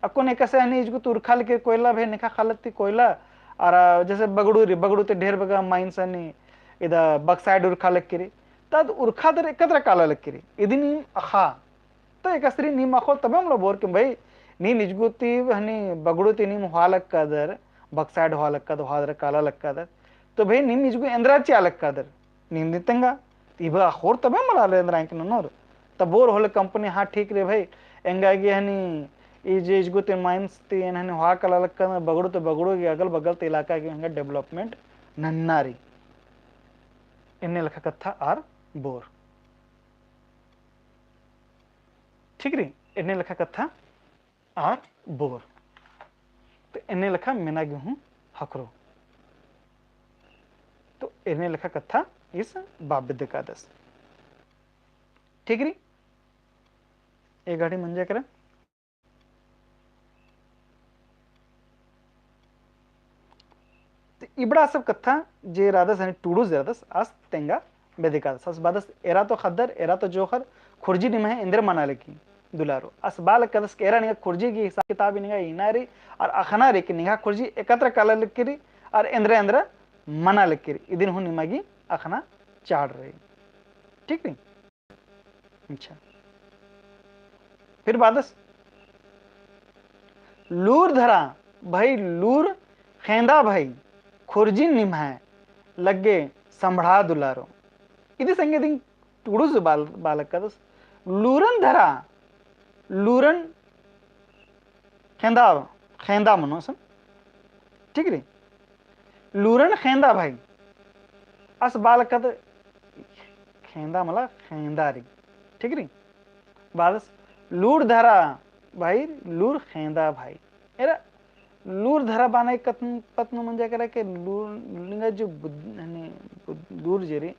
अक्कुन एकासे हनी अजगो ती उरखा लगी रई कोयला भई नेखा ख़ल्ल ती कोयला, अरा जैसे बगड़ू रई, बगड़ू ती ढेर बग्गे mines हनी, इदा bauxite उरखा लगी रई, तो आद उरखा दरा एकतरा काला लगी रई, इदिन नीम अख़ा। तो एकासे रई नीम अख़ो तबे मला बोर कि भई, नीन अजगो ती हनी बगड़ू ती नीम होआ लगदर, bauxite होआ लगदर, होआ दरा काला लगदर, तो भई नीम अजगो एन्देर चिआ लगदर, नीम दिम तेंगा, इबा अख़ोर तबे मला आलर एन्देर एंग्है ननोर। तब बोर होले company, हाँ ठीक रई भई, एंगा गे हनी, ई जे अजगो ती mines ती एन हनी होआ काला लक्का, बगड़ो तो बगड़ो गे अगल बगल ती इलाका गे एंगा development नन्ना रई। एन्ने लेखा कत्था आर बोर। ठीक रई, एन्ने लेखा कत्था आर बोर। तो एन्ने लेखा मेना गे हूँ ख़क्खरो। तो एन्ने लेखा कत्था इस बाप बेद्दकादस। ठीक रई? ए घड़ी मंजा केरा। तो इबड़ा सब कत्था जे रअदस, यानी टूड़ुस जे रअदस, आस तेंगा बेद्दकादस। आस बादस एरा तो ख़द्दर, एरा तो जोंख़र, खुर्जी निम्है एन्देर मना लगी दुलारो। आस बआ लगदस कि एरा निंगा खुर्जी गही हिसाब किताब निंगा इना रई, और अख़ना रई कि निंगा खुर्जी एकत्र काला लगी रई, और एन्देर एन्देर मना लगी रई। इदिन हूँ निमा गही अख़ना चाड़ रई। ठीक रई? अच्छा। फिर बादस, लूर धरा भई, लूर ख़ेंदा भई, खुर्जी निम्है लग्गे संभड़ा दुलारो। इदी संगे दिम टूड़ुस बआ ल-, बआ लगदस, लूरन धरा, लूरन ख़ेंदा, ख़ेंदा मनो सन। ठीक रई? लूरन ख़ेंदा भई। आस बआ लगदस ख़ेंदा मला ख़ेंदा रई। ठीक रई? बादस लूर धरा भई, लूर ख़ेंदा भई। एरा लूर धरा बअना कत्थन पत्त नू मंजा केरा कि लूर निंगा जो बुद-, यानी बुद-, लूर जे रई,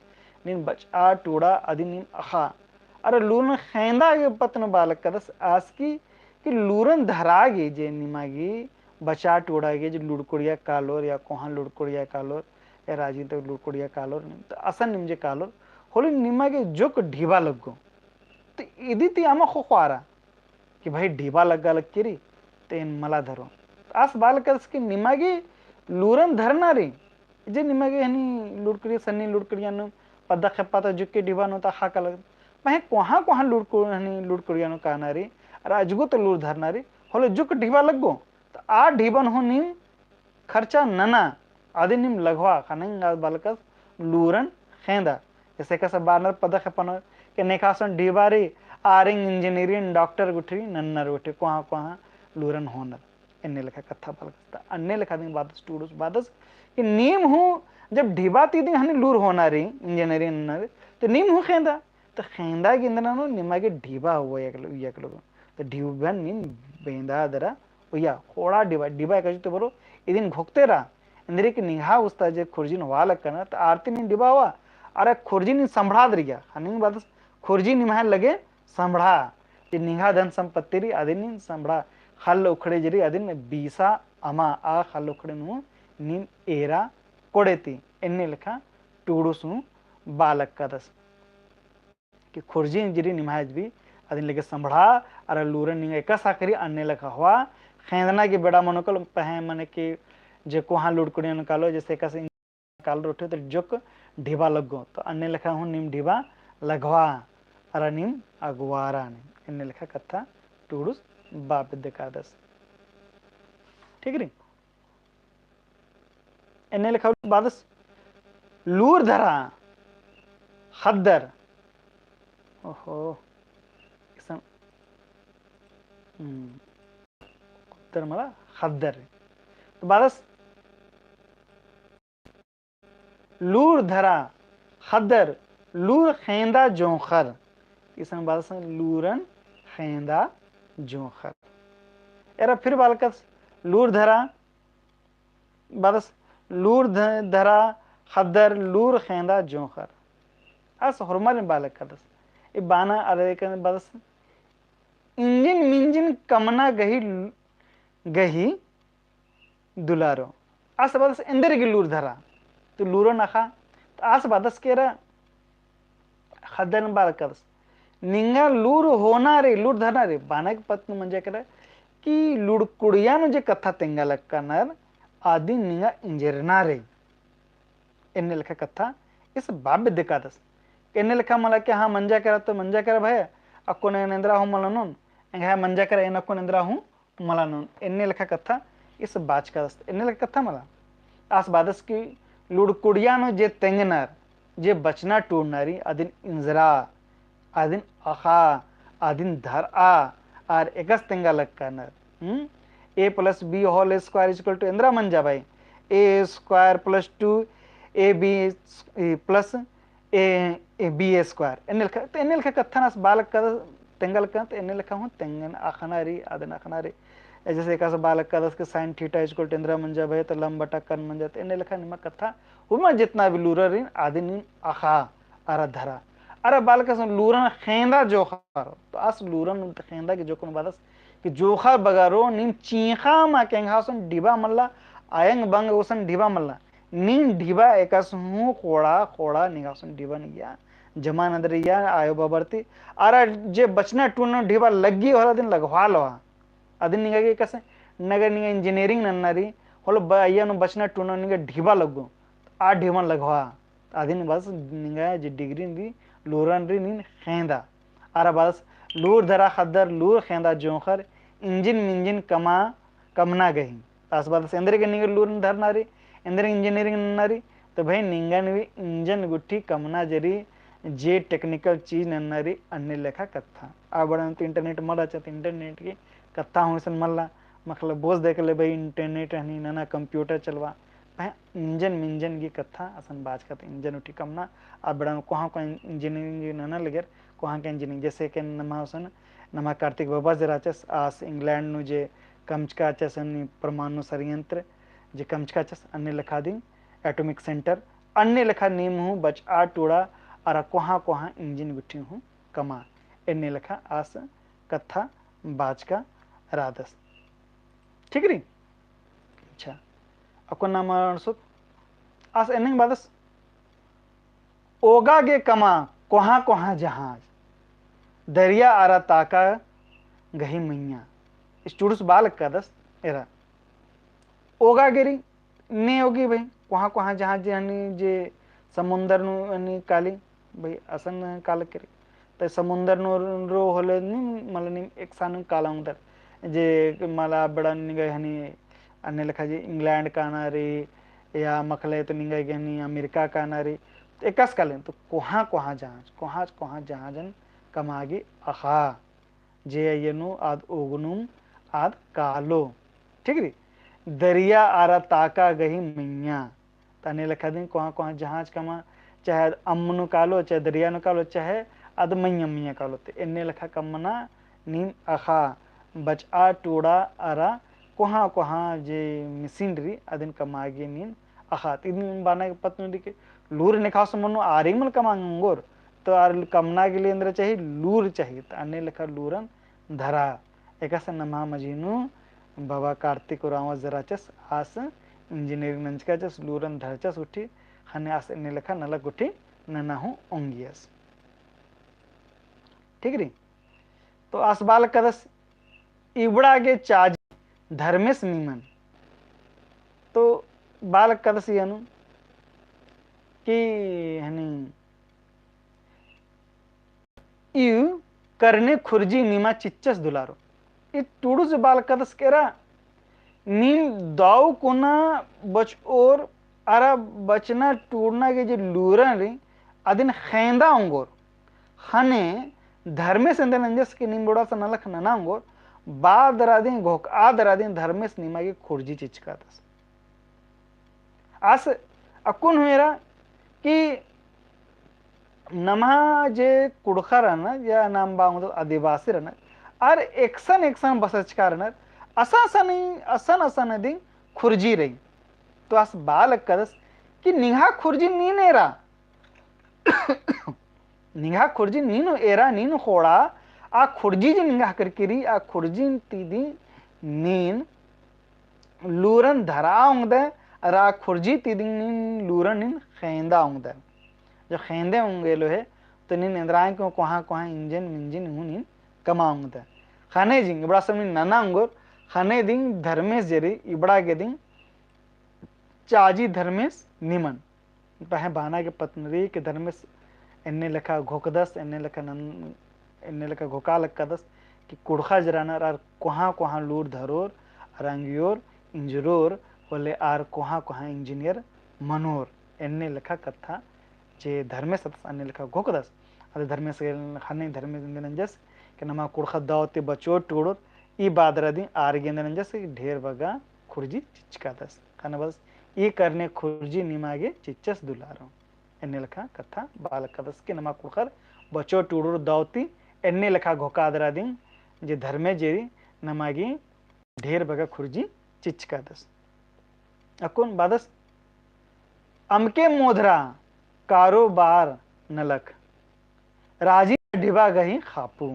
नीन बचा टूड़ा अदिन नीन अख़ा। अरा लूरन ख़ेंदा गे पत्त नू बआ लगदस आस कि कि लूरन धरा गे जे निमा गही बचा टूड़ा गे जे लुड़कुड़िया कालोर या कोहाँ लुड़कुड़िया कालोर या राजी तक लुड़कुड़िया कालोर नीम, तो असन नीम जे कालोर, होले निमा गे जोक ढिबा लग्गो। तो इदी ती अमा ख़ोख़ारा कि भई ढिबा लग्गा लगी रई, तो एन मला धरो। तो आस बआ लगदस कि निमा गही लूरन धरना रई, जे निमा गही हनी लुड़कुड़िया, सन्नी लुड़कुड़िया नू पद्दा खेप्पा तो जुक्के ढिबा नू तो अख़ा काला। पहें कोहाँ कोहाँ लुड़कु-, हनी लुड़कुड़िया नू काना रई, अरा अजगो तो लूर धरना रई, होले जुक ढिबा लग्गो, तो आ ढिबन हूँ नीम खर्चा नना, अदिन नीम लग्गवा, ख़ने आस बआ लगदस लूरन ख़ेंदा। जैसे एकासे बअनर पद्दा खेप्पा नू कि नेखा असन ढिबा रई, आरिन engineering, doctor गुट्ठी, नन्नर गुट्ठी, कोहाँ कोहाँ लूरन होनर। एन्ने लेखा कत्था बआ लगदस। अन्ने लेखा दिम बादस, टूड़ुस बादस कि नीम हूँ जब ढिबा ती दिम हनी लूर होना रई, engineering नन्ना रई, तो नीम हूँ ख़ेंदा। तो ख़ेंदा गे एन्देर ननो, निमा गे ढिबा होआ एकलो, उइया एकलो। तो ढिबन नीम बेंदा दरा, उइया, ख़ोंड़ा ढिबा, ढिबा एका जुत्ते बरो, इदिन घोखते रआ, एन्देर कि निंग्है उस्ता जे खुर्जिन होआ लक्कनर, तो आर ती नीम ढिबा होआ, अरा खुर्जी नीम संभड़ा दरिया, हनी बादस खुर्जी निम्है लगे संभड़ा, जे निंग्है धन संपत्ति रई अदिन नीम संभड़ा, ख़ल्ल उखड़े जे रई अदिन बीसा अमा, आ ख़ल्ल उखड़े नू नीम एरा कोड़े ती, एन्ने लेखा टूड़ुस हूँ बआ लगदस। कि खुर्जी जे रई निम्है अजबी, अदिन लगे संभड़ा, अरा लूरन निंगा एकासे ख़क्खरी अन्ने लेखा होआ, ख़ेंदना गे बेड़ा मनो कालो पहें मने कि जे कोहाँ लुड़कुड़िया नू कालो, जैसे एकासे काल रोटी तो जोक ढिबा लग्गो, तो अन्ने लेखा हूँ नीम ढिबा लग्गवा, अरा नीम अगवारा नीम। एन्ने लेखा कत्था टूड़ुस बआ बेद्दकादस। ठीक रई? एन्ने लेखा बादस लूर धरा ख़द्दर। ओहो। इसन, हम्म। ख़द्दर मला ख़द्दर। तो बादस लूर धरा ख़द्दर, लूर ख़ेंदा जोंख़र। इसन बादस लूरन ख़ेंदा जोंख़र। एरा फिर बआ लगदस लूर धरा, बादस लूर ध-, धरा ख़द्दर, लूर ख़ेंदा जोंख़र। आस होरमारिन बआ लगदस। ए बअना अरे के बादस इंजिन मिंजिन कमना गही, गही दुलारो। आस बादस एन्देर गे लूर धरा। तो लूरन अख़ा। तो आस बादस केरा ख़द्दरन बआ लगदस। निंगा लूर होना रई, लूर धरना रई, बअना गे पत्त नू मंजा केरा कि लुड़कुड़िया नू जे कत्था तेंगा लक्कनर, अदिन निंगा इंजरना रई। एन्ने लेखा कत्था इस बआ बेद्दकादस। एन्ने लेखा मला कि हाँ मंजा केरा तो मंजा केरा भई, अक्कुन एन एन्दरा हूँ मला ननोन, एंग्है मंजा केरा एन अक्कुन एन्दरा हूँ मला ननोन। एन्ने लेखा कत्था इस बाचकादस। एन्ने लेखा कत्था मला। आस बादस कि लुड़कुड़िया नू जे तेंगनर, जे बचना टूड़ना रई, अदिन इंजरा, अदिन अख़ा, अदिन धरआ, आर एकासे तेंगा लक्कनर। हम्म? A plus B whole square is equal to एन्दरा मंजा भई? A square plus two A B plus A, A B A square। एन्ने लेखा, तो एन्ने लेखा कत्थन आस बआ लक्कदस, तेंगा लक्कदस, तो एन्ने लेखा हूँ तेंगन अख़ना रई, अदिन अख़ना रई। जैसे एकासे बआ लगदस कि sin theta equal to एन्दरा मंजा भई, तो लंब बटा कर्ण मंजा, तो एन्ने लेखा निमा कत्था, हुमा जितना भी लूरन रई, आदिन नीम अख़ा, अरा धरा। अरा बआ लगदस लूरन ख़ेंदा जोख़ारो, तो आस लूरन ख़ेंदा गे जोख़न बअदस, कि जोख़ा बगरो नीम चींख़ा मा केंग्हा गुसन ढिबा मल्ला, अयंग बंग गुसन ढिबा मल्ला। नीन ढिबा एकासे हूँ ख़ोंड़ा, ख़ोंड़ा निंगा गुसन ढिबा निंगिया, जमा नन्दरिया आयो बबर ती। अरा जे बचना टूड़ना ढिबा लग्गी होला अदिन लगवा लवा। अदिन निंगा गे एकासे, नगर निंगा engineering नन्ना रई, होले ब-, अइय्या नू बचना टूड़ना निंगा ढिबा लग्गो। आ ढिबन लगवा। अदिन बस निंगा जे degree रई, लूरन रई नीन ख़ेंदा। अरा बस लूर धरा ख़द्दर, लूर ख़ेंदा जोंख़र, इंजन मिंजन कमा, कमना गही। आस बअदस एन्दर गे निंगा लूरन धरना रई, एन्दर गे engineering नन्ना रई, तो भई निंगन भी इंजन गुट्ठी कमना जरी, जे technical चीज नन्ना रई, अन्ने लेखा कत्था। आ बड़ा तो internet मल रहचा, तो internet की कत्था हूँ असन मल्ला, मतलब बोस देख ले भई internet हनी नना computer चलवा, भई इंजन मिंजन गी कत्था असन बाचकत इंजन उठी कमना, आ बड़ा कोहाँ कोहाँ engineering गी नना लगेर, कोहाँ के engineering, जैसे के नमा असन, नमा कार्तिक बाबा जे रहचस, आस England नू जे कमचका रहचस, अन्ने परमाणु संयंत्र जे कमचका रहचस, अन्ने लेखा दिम atomic center, अन्ने लेखा नीम हूँ बचआ टूड़ा, अरा कोहाँ कोहाँ इंजन गुट्ठी हूँ कमा, एन्ने लेखा आस कत्था बाचका रअदस। ठीक रई? अच्छा, अक्कुन नाम अनसुत आस एन्ने बअदस, ओगा गे कमा कोहाँ कोहाँ जहाज, दरिया अरा ताका गही मइय्याँ। इस टूड़ुस बआ लगदस एरा। ओगा गे रई, ने ओगी भई, कोहाँ कोहाँ जहाज जे हनी जे समुंदर नू हनी काली, भई असन काला केरी। ते समुंदर नू रो होले नीम, मला नीम एकसन काला ओंगदर। जे मला बड़ा निंगा हनी अन्ने लेखा जे England काना रई, या मखले तो निंगा गे हनी अमेरिका काना रई। तो एकासे काली, तो कोहाँ कोहाँ जहाज, कोहाँ कोहाँ जहाजन कमा गे अख़ा। जे अइय्या नू आद ओगनुम आद कालो। ठीक रई? दरिया अरा ताका गही मइय्याँ। तो अन्ने लेखा दिम कोहाँ कोहाँ जहाज कमा, चाहे आद अम्म नू कालो, चाहे दरिया नू कालो, चाहे आद मइय्याँ मइय्याँ कालो। तो एन्ने लेखा कमना नीम अख़ा, बचआ टूड़ा अरा कोहाँ कोहाँ जे machine रई अदिन कमा गे नीम अख़ा। तो इदिन बअना गे पत्त नू रई के लूर नेखा से मनो आरिम मल कमा ओंगोर, तो आर कमना गे लिए एन्दरा चाही, लूर चाही। तो अन्ने लेखा लूरन धरा। एकासे नमा मझी नू बाबा कार्तिक उराँव जे रहचस, आस engineering नंजका रहचस, लूरन धरचस गुट्ठी, ख़ने आस एन्ने लेखा नलख गुट्ठी नना हूँ ओंगियस। ठीक रई? तो आस बआ लगदस इबड़ा गे चाजी धर्मेस निमन। तो बआ लगदस इय्या नू कि हनी इव करने खुर्जी निमा चिच्चस दुलारो। ई टूड़ुस बआ लगदस केरा नीम दव कोना बचओर अरा बचना टूड़ना गे जे लूरन रई अदिन ख़ेंदा ओंगोर। ख़ने धर्मेस एन्देर नंजस कि नीम बड़ा सा नलख नना ओंगोर, बआ दरा दिम घोखआ दरा दिम धर्मेस निमा गे खुर्जी चिचकादस। आस अक्कुन हूँ एरा कि नमा जे कुँड़ुख़र रअनर या नाम बआ ओंगदत आदिवासी रअनर, आर एकसन एकसन बसचका रअनर, असन असन, असन असन दिम खुर्जी रई। तो आस बआ लगदस कि निंग्है खुर्जी नीन एरा। निंग्है खुर्जी नीन एरा, नीन ख़ोंड़ा, आ खुर्जी जे निंग्है करकी रई, आ खुर्जी ती दिम नीन लूरन धरआ ओंगदय, अरा खुर्जी ती दिम नीन लूरन नीन ख़ेंदा ओंगदय। जो ख़ेंदे ओंगेलो हे, तो नीन एन्दरा गे कोहाँ कोहाँ इंजन मिंजन हूँ नीन कमआ ओंगदय। ख़ने दिम इबड़ा सब नीन नना ओंगोर, ख़ने दिम धर्मेस जे रई इबड़ा गे दिम चाजी धर्मेस निमन। पहें बअना गे पत्त नू रई कि धर्मेस एन्ने लेखा घोखदस, एन्ने लेखा नन-, एन्ने लेखा घोखआ लगदस कि कुँड़ुख़र जे रअनर आर कोहाँ कोहाँ लूर धरोर, अरा ओंगियोर, इंजरोर, होले आर कोहाँ कोहाँ engineer मनोर, एन्ने लेखा कत्था जे धर्मेस अदस अन्ने लेखा घोखदस। अदे धर्मेस गे ख़ने धर्मेस एन्देर नंजस कि नमा कुँड़ुख़र दव ती बचओर टूड़ोर, ई बआ दरा दिम आर गे एन्देर नंजस कि ढेर बग्गे खुर्जी चिचकादस। ख़ने बअदस, ई करने खुर्जी निमा गे चिच्चस दुलारो। एन्ने लेखा कत्था बआ लगदस कि नमा कुँड़ुख़र बचओर टूड़ोर दव ती एन्ने लेखा घोखआ दरा दिम जे धर्मेस जे रई नमा गे ढेर बग्गे खुर्जी चिच्चकादस। अक्कुन बादस, अमके मोधरा कारोबार नलख, राजी ढिबा गही खापू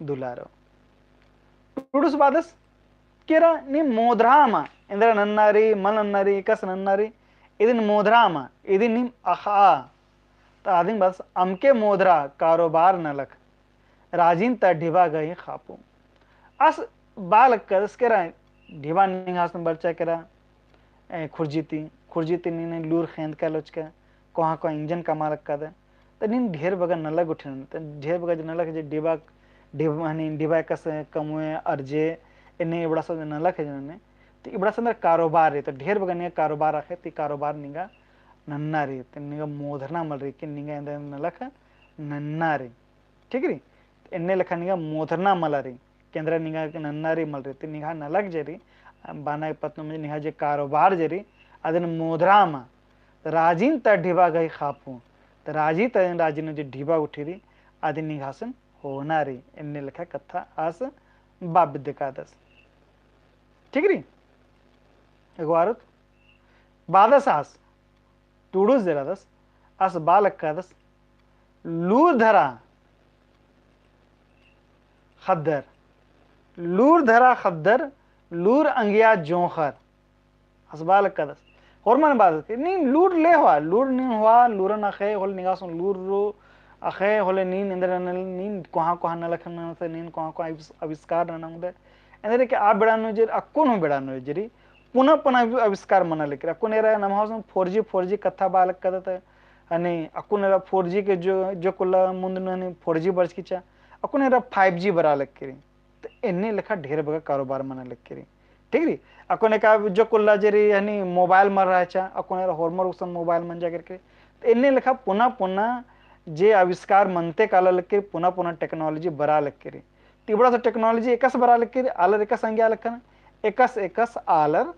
दुलारो। टुडुस बादस, केरा नीम मोधरा मा, एन्दरा नन्ना रई, मल नन्ना रई, एकासे नन्ना रई, इदिन मोधरा मा, इदिन नीम अख़आ, त आदिन बादस, अमके मोधरा कारोबार नलख, राजिन ता ढिबा गही खापू। आस बआ लक्कादस केरा, ढिबा निंग्है आसन बरचा केरा, ए, खुर्जी ती, खुर्जी ती नीन लूर ख़ेंदका लोचका, कोहाँ कोहाँ इंजन कमआ लक्कादय। त नीन ढेर बग्गे नलख गुट्ठिन, त ढेर बग्गे जे नलख जे ढिबा, ढिबा, हनी, ढिबा एकासे कमोय, अरजे, एन्ने इबड़ा सब नलख जे नन्ने, त इबड़ा सब एन्दरा कारोबार रई, त ढेर बग्गे निंग्है कारोबार अख़य, ती कारोबार निंगा नन्ना रई, त निंगा मोधरना मल रई, कि निंगा एन्दरा नलख नन्ना रई। ठीक रई? एन्ने लेखा निंगा मोधरना मला रई, कि एन्दरा निंगा नन्ना रई मल रई, ती निंग्है नलख जे रई, बअना पत्त नू निंग्है जे कारोबार जे रई, अदिन मोधरा मा, त राजिन ता ढिबा गही खापू, त राजी ता राजी नू जे ढिबा गुट्ठी रई, अदिन निंग्है आसन होना रई, एन्ने लेखा कत्था आस बआ बिद्दकादस। ठीक रई? एगो आरोत बादस आस, टुडुस जे रअदस, आस बआ लक्कादस, लूर धरा ख़द्दर, लूर धरा ख़द्दर, लूर अंगिया जोंख़र। आस बआ लक्कादस। होरमन बादस कि नीन लूर ले होआ, लूर नीन होआ, लूरन अख़य, होले निंग्है आसन लूर रओ, अख़य, होले नीन एन्दरा नल-, नीन कोहाँ कोहाँ नलख नना से, नीन कोहाँ कोहाँ आविस-, आविष्कार नना ओंगदय। एन्देर कि आ बेड़ा नू जे रई, अक्कुन हूँ बेड़ा नू जे रई, पुना पुना आवि-, आविष्कार मना लगी। अक्कुन एरा नम्है आसन four G, four G कत्था बआ लक्कादत, हनी अक्कुन एरा four G के जो, जो कुल्ला मुन्द नू हनी four G बरचकी चा, अक्कुन एरा five G बरआ लगी। त एन्ने लेखा ढेर बग्गे कारोबार मना लगी। ठीक रई? अक्कुन एका जो कुल्ला जे रई हनी mobile मल रहचा, अक्कुन एरा होरमर गुसन mobile मंजा केरकी। त एन्ने लेखा पुना पुना जे आविष्कार मनते काला लगी, पुना पुना technology बरआ लगी। त इबड़ा से technology एकासे बरआ लगी, आलर एकासे अंगिया लक्कनर, एकासे एकासे आलर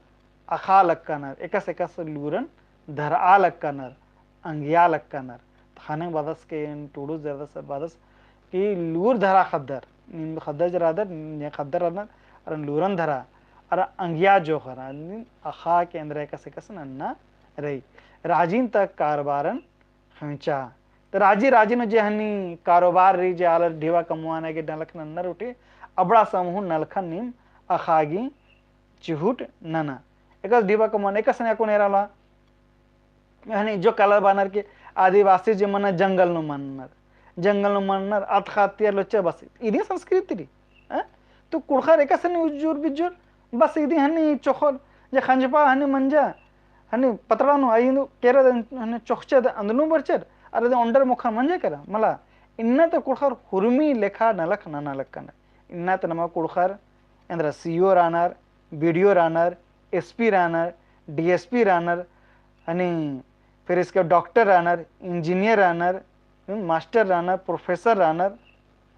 अख़आ लक्कनर, एकासे एकासे लूरन धरआ लक्कनर, अंगिया लक्कनर। त ख़ने बादस के टुडुस जे रअदस बादस कि लूर धरा ख़द्दर, नीन ख़द्दर जे रअदर, नीन ख़द्दर रअनर, अरा लूरन धरा, अरा अंगिया जोंख़र, नीन अख़आ कि एन्दरा एकासे एकासे नन्ना रई। राजिन ता कारोबारन ख़ेंचा। त राजी राजी नू जे हनी कारोबार रई जे आलर ढिबा कमवाना गे नलख नन्नर गुट्ठी, अबड़ा समूह नलखन नीम अख़आ गे चिहुट नना। एकासे ढिबा कमवाना, एकासे हनी अक्कुन एरा ला। हनी जो काला बअनर कि आदिवासी जे मना जंगल नू मनर, जंगल नू मनर, अतख़ा अतियर लोच्चर बस। इदी संस्कृति रई। हैं? तो कुँड़ुख़र एकासे हनी उज्जुर बिज्जुर, बस इदी हनी चोख़र, जे ख़ंजपा हनी मंजा, हनी पतड़ा नू आई नू केरा दे हनी चोख़चर दे अंदनू बरचर, अरा दे ओन्डर मोख़र मंजा केरा, मला, इन्ना ता कुँड़ुख़र हुरमी लेखा नलख नना लक्कनर। इन्ना ता नमा कुँड़ुख़र, एन्दरा CO रअनर, BDO रअनर, SP रअनर, DSP रअनर, हनी फिर इसके doctor रअनर, engineer रअनर, हम्म, master रअनर, professor रअनर,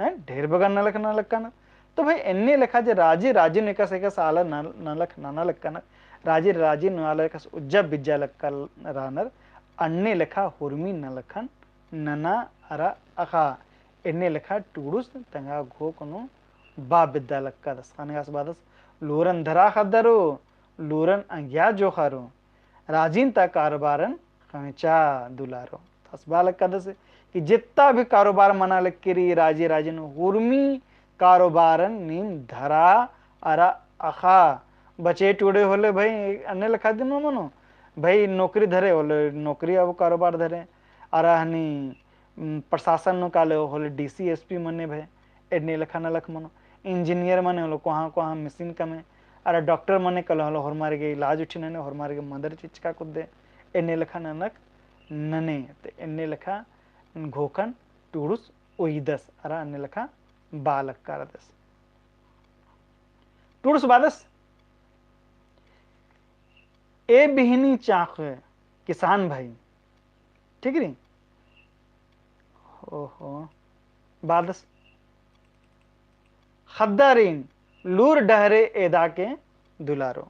हैं, ढेर बग्गे नलख नना लक्कनर। तो भाई, एन्ने लेखा जे राजी राजी नू एकासे एकासे आलर नल-, नलख नना लक्कनर, राजी राजी नू आलर एकासे उज्जा बिज्जा लक्कनर रअनर, अन्ने लेखा हुरमी नलखन नना अरा अख़आ, एन्ने लेखा टुडुस तंगआ घोख नू बआ बिद्दा लक्कादस। ख़ने आस बादस, लूरन धरा ख़द्दरो, लूरन अंगिया जोंख़रो, राजिन ता कारोबारन ख़ेंचा दुलारो। आस बआ लक्कादस कि जेत्ता भी कारोबार मना लक्की रई राजी राजी नू, हुरमी कारोबारन नीम धरा अरा अख़आ। बचे टुड़े होले भाई अन्ने लेखा दिम मनो, भाई नौकरी धरे होले नौकरी अब कारोबार धरे, अरा हनी उम, प्रशासन नू काले होले DC SP मने भए, एन्ने लेखा नलख मनो, engineer मने होले कोहाँ कोहाँ machine कमे, अरा doctor मने काले होले होरमार गे इलाज उठी नने, होरमार गे मदद चिचका कुद्दे, एन्ने लेखा नलख नने, ते एन्ने लेखा घोखन टुड़ुस उइदस, अरा अन्ने लेखा बआ लक्कादस। टुड़ुस बादस, ए बिहनी चाँख़ किसान भाई, ठीक रई? ओहो, बादस ख़द्दारिन लूर डहरे एदा के दुलारो।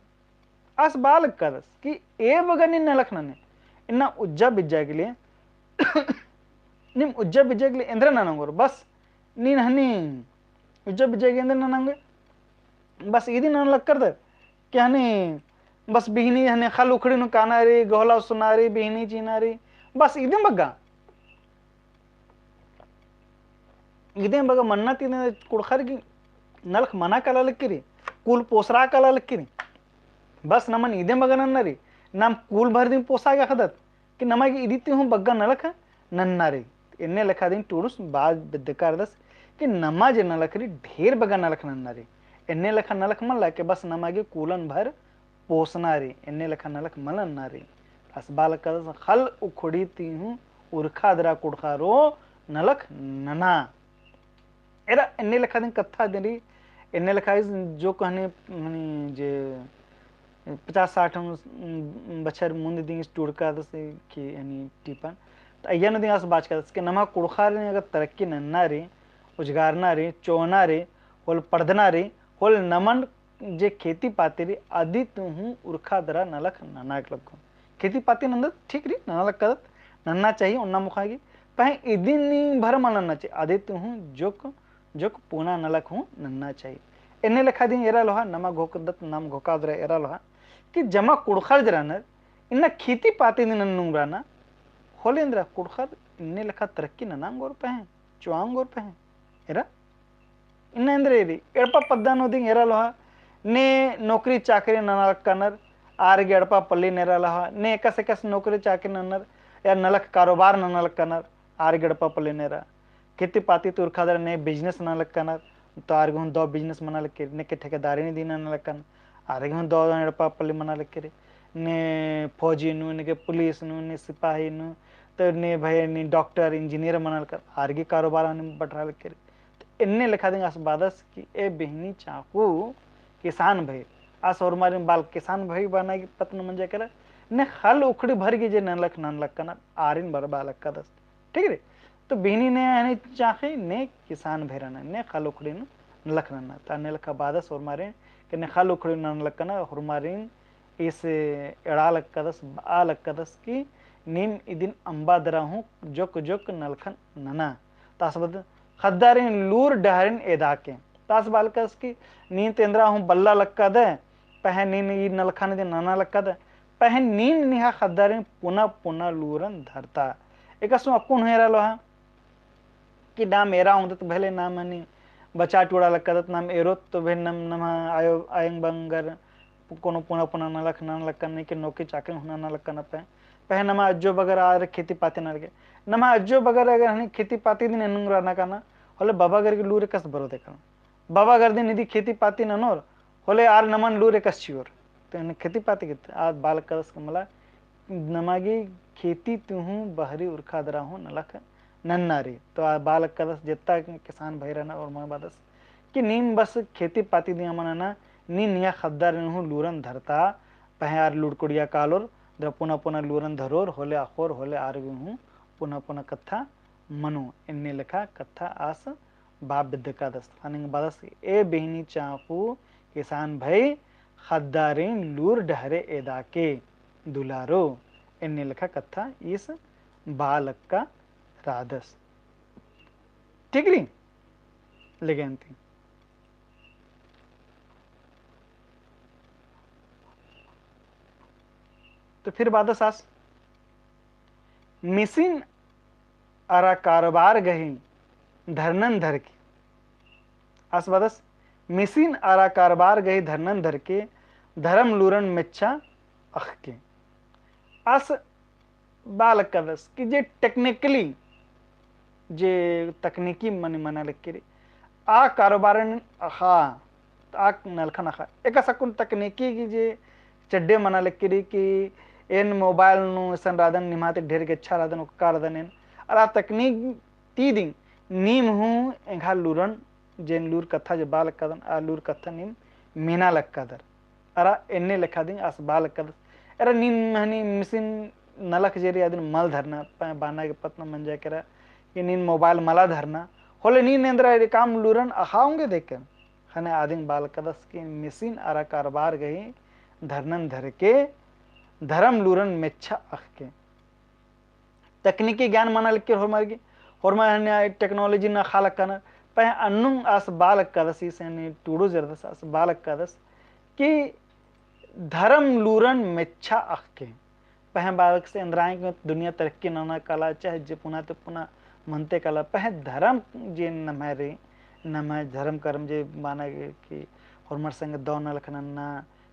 आस बआ लक्कादस कि ए बग्गे नीन नलख नने, इन्ना उज्जा बिज्जा के लिए, नीम उज्जा बिज्जा के लिए एन्दरा नना ओंगोर, बस नीन हनी उज्जा बिज्जा के लिए एन्दरा नना ओंगे। बस इदिन नना लक्कर दर कि हनी बस बिहनी हनी खल उखड़ी नू काना रई, गोहला उसना रई, बिहनी चीना रई, बस इदिन बग्गा। इदिन बग्गा मन्ना ती इदिन कुँड़ुख़र की नलख मना काला लक्की रई, कुल पोसरा काला लक्की रई। बस नमन इदिन बग्गा नन्ना रई, नाम कुल भर दिम पोसा गे अख़दत, कि नमा गे इदी ती हूँ बग्गा नलख नन्ना रई। एन्ने लेखा दिम टूड़ुस बआ बेद्दका रअदस कि नमा जे नलख रई ढेर बग्गा नलख नन्ना रई। एन्ने लेखा नलख मल्ला कि बस नमा गे कुलन भर पोसना रई, एन्ने लेखा नलख मल नन्ना रई। आस बआ लक्कदस खल उखड़ी ती हूँ उरखा दरा कुँड़ुख़रो नलख नना। एरा एन्ने लेखा दिम कत्था दिम रई, एन्ने लेखा इस जो कहने, मने जे पचास साठ बछर मुन्द दिम इस टूड़कादस कि हनी टीपन। त अइय्या नू दिम आस बाचकादस कि नमा कुँड़ुख़ारिन अगर तरक्की नन्ना रई, उजगारना रई, चोअना रई, होले पढ़दना रई, होले नमन जे खेती पाती रई अदी ती हूँ उरखा दरा नलख नना लग्गो। खेती पाती नन्दत ठीक रई, नना लक्कदत, नन्ना चाहिए ओन्ना मुखा गे। पहें इदिन नीम भर मल नन्ना चाहिए, अदी ती हूँ जोक, जोक पुना नलख हूँ नन्ना चाहिए। एन्ने लेखा दिम एरा लोहा, नमा घोकदत, नाम घोका दरा एरा लोहा, कि जमा कुँड़ुख़र जे रअनर, इन्ना खेती पाती दिम नन्नुम रअना, होले एन्दरा कुँड़ुख़र एन्ने लेखा तरक्की नना ओंगोर पहें, चोआ ओंगोर पहें। एरा इन्ना एन्दरे रई, एड़पा पद्दा नू दिम एरा लोहा, ने नौकरी चाकरी नना लक्कनर, आर गे एड़पा पल्ली नू एरा लोहा, ने एकासे एकासे नौकरी चाकरी नन्नर, या नलख कारोबार नना लक्कनर, आर गे एड़पा पल्ली नू एरा। खेती पाती ती उरखा दरा ने business नना लक्कनर, तो आर गे हूँ दव business मना लक्की रई, ने के ठेकेदारी नू दिम नना लक्कन, आर गे हूँ दव एड़पा पल्ली मना लक्की रई, ने फौजी नू, ने के पुलिस नू, ने सिपाही नू, तो ने भई ने doctor, engineer मना लक्कन, आर गे कारोबार हनी बढ़रा लक्की रई। त एन्ने लेखा दिम आस बअदस कि ए बिहनी चाख़ू किसान भई, आस होरमारिन बाल किसान भई बअना गे पत्त नू मंजा केरा, ने खल उखड़ी भर गे जे नलख नना लक्कनर आरिन बआ लक्कदस। ठीक रई? तो बिहनी ने हनी चाख़ी ने किसान भई रअना, ने खल उखड़ी नू नलख नना। त एन्ने लेखा बअदस होरमारिन कि ने खल उखड़ी नू नना लक्कनर, होरमारिन इस एड़ा लक्कदस, बआ लक्कदस कि नीम इदिन अम्बा दरा हूँ जोक जोक नलखन नना। त आस बअदस ख़द्दारिन लूर डहरिन एदाके। त आस बआ लक्कदस कि नीन तेंदरा हूँ बल्ला लक्कदय, पहें नीन ई नलखन दिम नना लक्कदय, पहें नीन निंग्है ख़द्दारिन पुना पुना लूरन धरता। एकासे हूँ अक्कुन हूँ एरा लोहा, कि नाम एरा ओंगदत भले नाम हनी बचा टूड़ा लक्कदत, नाम एरोत तो भले नाम, नम्है आयो आयंग बंगर कोनो पुना पुना नलख नना लक्कन, ने के नौकरी चाकरी हूँ नना लक्कन पहें। पहें नम्है अज्जो बगर आर खेती पाती नना लगे। नम्है अज्जो बगर अगर हनी खेती पाती दिम एन्नुम रअना काना, होले बबागर गे लूर एकासे बरओ देकन। बबागर दिम इदी खेती पाती ननोर, होले आर नमन लूर एकासे चिओर। तो एन्ने खेती पाती गे त आस बआ लक्कदस कि मला नमा गे खेती ती हूँ बहरी उरखा दरा हूँ नलख नन्ना रई। तो आस बआ लक्कदस जेत्ता किसान भई रअनर होरमा बअदस कि नीम बस खेती पाती दिम अमा नना, नीन निंग्है ख़द्दारिन हूँ लूरन धरता, पहें आर लूर कुड़िया कालोर, दरा पुना पुना लूरन धरोर, होले अख़ोर, होले आर गे हूँ पुना पुना कत्था मनो। एन्ने लेखा कत्था आस बआ बेद्दकादस। ख़ने बअदस ए बिहनी चाख़ू किसान भई, ख़द्दारिन लूर डहरे एदाके दुलारो। एन्ने लेखा कत्था ईस बआ लक्का रअदस। ठीक रई? लेगे अन्ती। तो फिर बअदस आस, मिसिन अरा कारोबार गही धरनन धरके। आस बअदस, मिसिन अरा कारोबार गही धरनन धरके, धरम लूरन मेच्छा अख़के। आस बआ लक्कदस कि जे technically जे तकनीकी मनी मना लक्की रई, आ कारोबारन अख़ा, आ नलखन अख़ा। एकासे अक्कुन तकनीकी की जे चड्डे मना लक्की रई कि एन mobile नू इसन रअदन निम्है ती ढेर गेच्छा रअदन, ओक्का रअदन एन। अरा तकनीक ती दिम नीम हूँ एंग्है लूरन, जेन लूर कत्था जे बआ लक्कदन, आ लूर कत्था नीम मेना लक्कदर। अरा एन्ने लेखा दिम आस बआ लक्कदस। अरा नीन हनी मिसिन नलख जे रई अदिन मल धरना, प-, बअना गे पत्त नू मंजा केरा, कि नीन mobile मला धरना, होले नीन एन्दरा काम लूरन अख़ा ओंगे देकन। ख़ने आदिन बआ लक्कदस कि मिसिन अरा कारोबार गही धरनन धरके, धरम लूरन मेच्छा अख़के। तकनीकी ज्ञान मना लक्की होरमर गे, होरमर हन्ने technology नू अख़ा लक्कनर, पहें अन्नुम आस बआ लगदस, इसन टूड़ो जरदस आस बआ लगदस कि धरम लूरन मेच्छा अख़के। पहें बआ लगदस एन्दरा कि दुनिया तरक्की नना काला, चाहे जे पुना ते पुना मनते काला, पहें धरम जे नम्है रई, नम्है धरम करम जे माना कि होरमर संगे दव नलख नन्ना,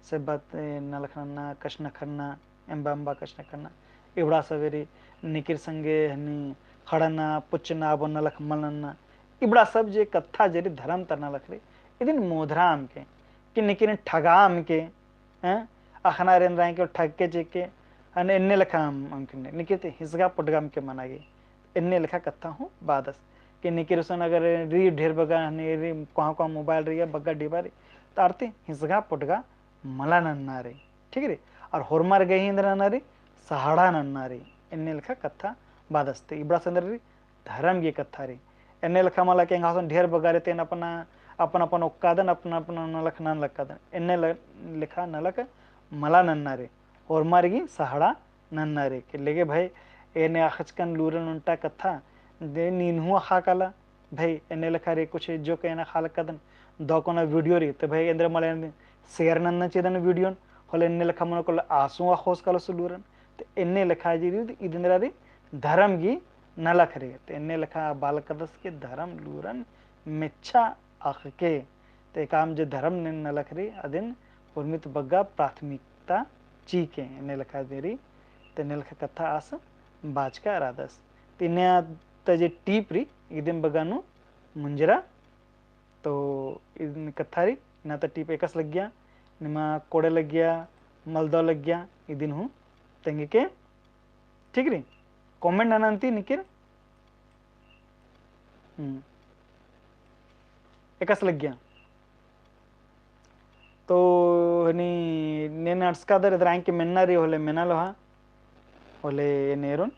सेब्बत नलख नन्ना, कछनखरना, एम्बा एम्बा कछनखरना, इबड़ा सबेरी निकिर संगे हनी खड़ना, पुच्छना, अबो नलख मल नन्ना, इबड़ा सब जे कत्था जे रई धरम ता नलख रई, इदिन मोधरा अमके, कि निकिर ठगा अमके, हैं? अख़ना रई एन्दरा कि ठगके चेके, हने एन्ने लेखा अम-, अमके ने, निकिर ते हिसगा पुटगा अमके मना गे, एन्ने लेखा कत्था हूँ बअदस, कि निकिर गुसन अगर रई ढेर बग्गा हने रई, कोहाँ कोहाँ mobile रई या बग्गा डिबा रई, तो आर ती हिसगा पुटगा मला नन्ना रई, ठीक रई। और होरमर गे ही एन्दरा नन्ना रई, सहाड़ा नन्ना रई, एन्ने लेखा कत्था बअदस। ते इबड़ा से एन्दरा रई, धरम गे कत्था रई। एन्ने लेखा मला कि एंगा गुसन ढेर बग्गा रई ते एन अपना, अपन अपन ओक्कादन, अपन अपन नलख नन लगदन। एन्ने ल-, लेखा नलख मला नन्ना रई। होरमर गे सहाड़ा नन्ना रई। कि लेगे भाई, एन्ने अख़चकन लूरन ओन्टा कत्था, दे नीन हूँ अख़ा काला, भाई, एन्ने लेखा रई कुछ जोक एन अख़ा लगदन, दव कोना video रई, तो भाई, एन्दरा मला एन share नन्ना चिअदन video न, होले एन्ने लेखा मनो कालो आस हूँ अख़ोस कालोस लूरन। तो एन्ने लेखा जे रई, इद एन्दरा रई, धरम गे नलख रई। तो एन्ने लेखा बआ लगदस कि धरम लूरन मेच्छा अख़के। तो एकाम जे धरम ने नलख रई, अदिन उर्मित बग्गा प्राथमिकता चिके, एन्ने लेखा जे रई, तो एन्ने लेखा कत्था आस बाचका रअदस। तो इन्ना ता जे टीप रई, इदिन बग्गा नू मुंजरा। तो इदिन कत्था रई, इन्ना ता टीप एकासे लग्गिया, निमा कोड़े लग्गिया, मलदव लग्गिया, इदिन हूँ तेंगके, ठीक रई? Comment नना अन्ती निकिर। हम्म। एकासे लग्गिया। तो हनी ने नटसकादर एन्दरा कि मेन्ना रई होले मेना लोहा। होले एन एरोन।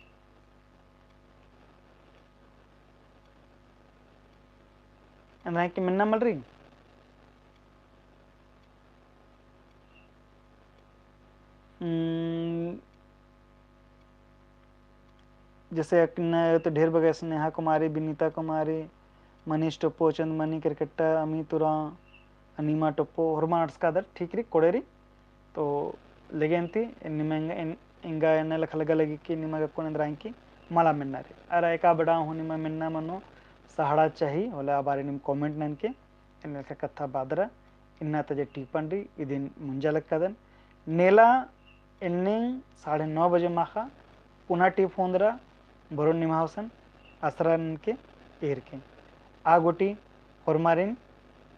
एन्दरा कि मेन्ना मल रई। हम्म, जैसे अक्कुन तो ढेर बग्गे स्नेहा कुमारी, विनीता कुमारी, मनीष टोप्पो, चंदमणि केरकेट्टा, अमित उराँव, अनिमा टोप्पो, होरमर नटसकादर, ठीक रई, कोड़े रई। तो लेगे अन्ती, निमा एंगा, एन-, एंगा एन्ने लेखा लग्गा लगी कि निमा गे अक्कुन एन्दरा कि मला मेन्ना रई। अरा एका बेड़ा हूँ निमा मेन्ना मनो, सहाड़ा चाही, होले आ बारी नीम comment ननके, एन्ने लेखा कत्था बअदरा, इन्ना ता जे टीपन रई, इदिन मुंजा लगदन। नेला एन्ने साढ़े नौ बजे माख़ा, पुना टीप ओन्दरा, बरोन निम्है गुसन, असरा ननके, एरके। आ गूटी होरमारिन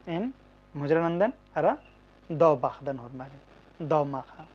एन मुंजरा नन्दन, अरा दव बाख़दन होरमारिन, दव माख़ा।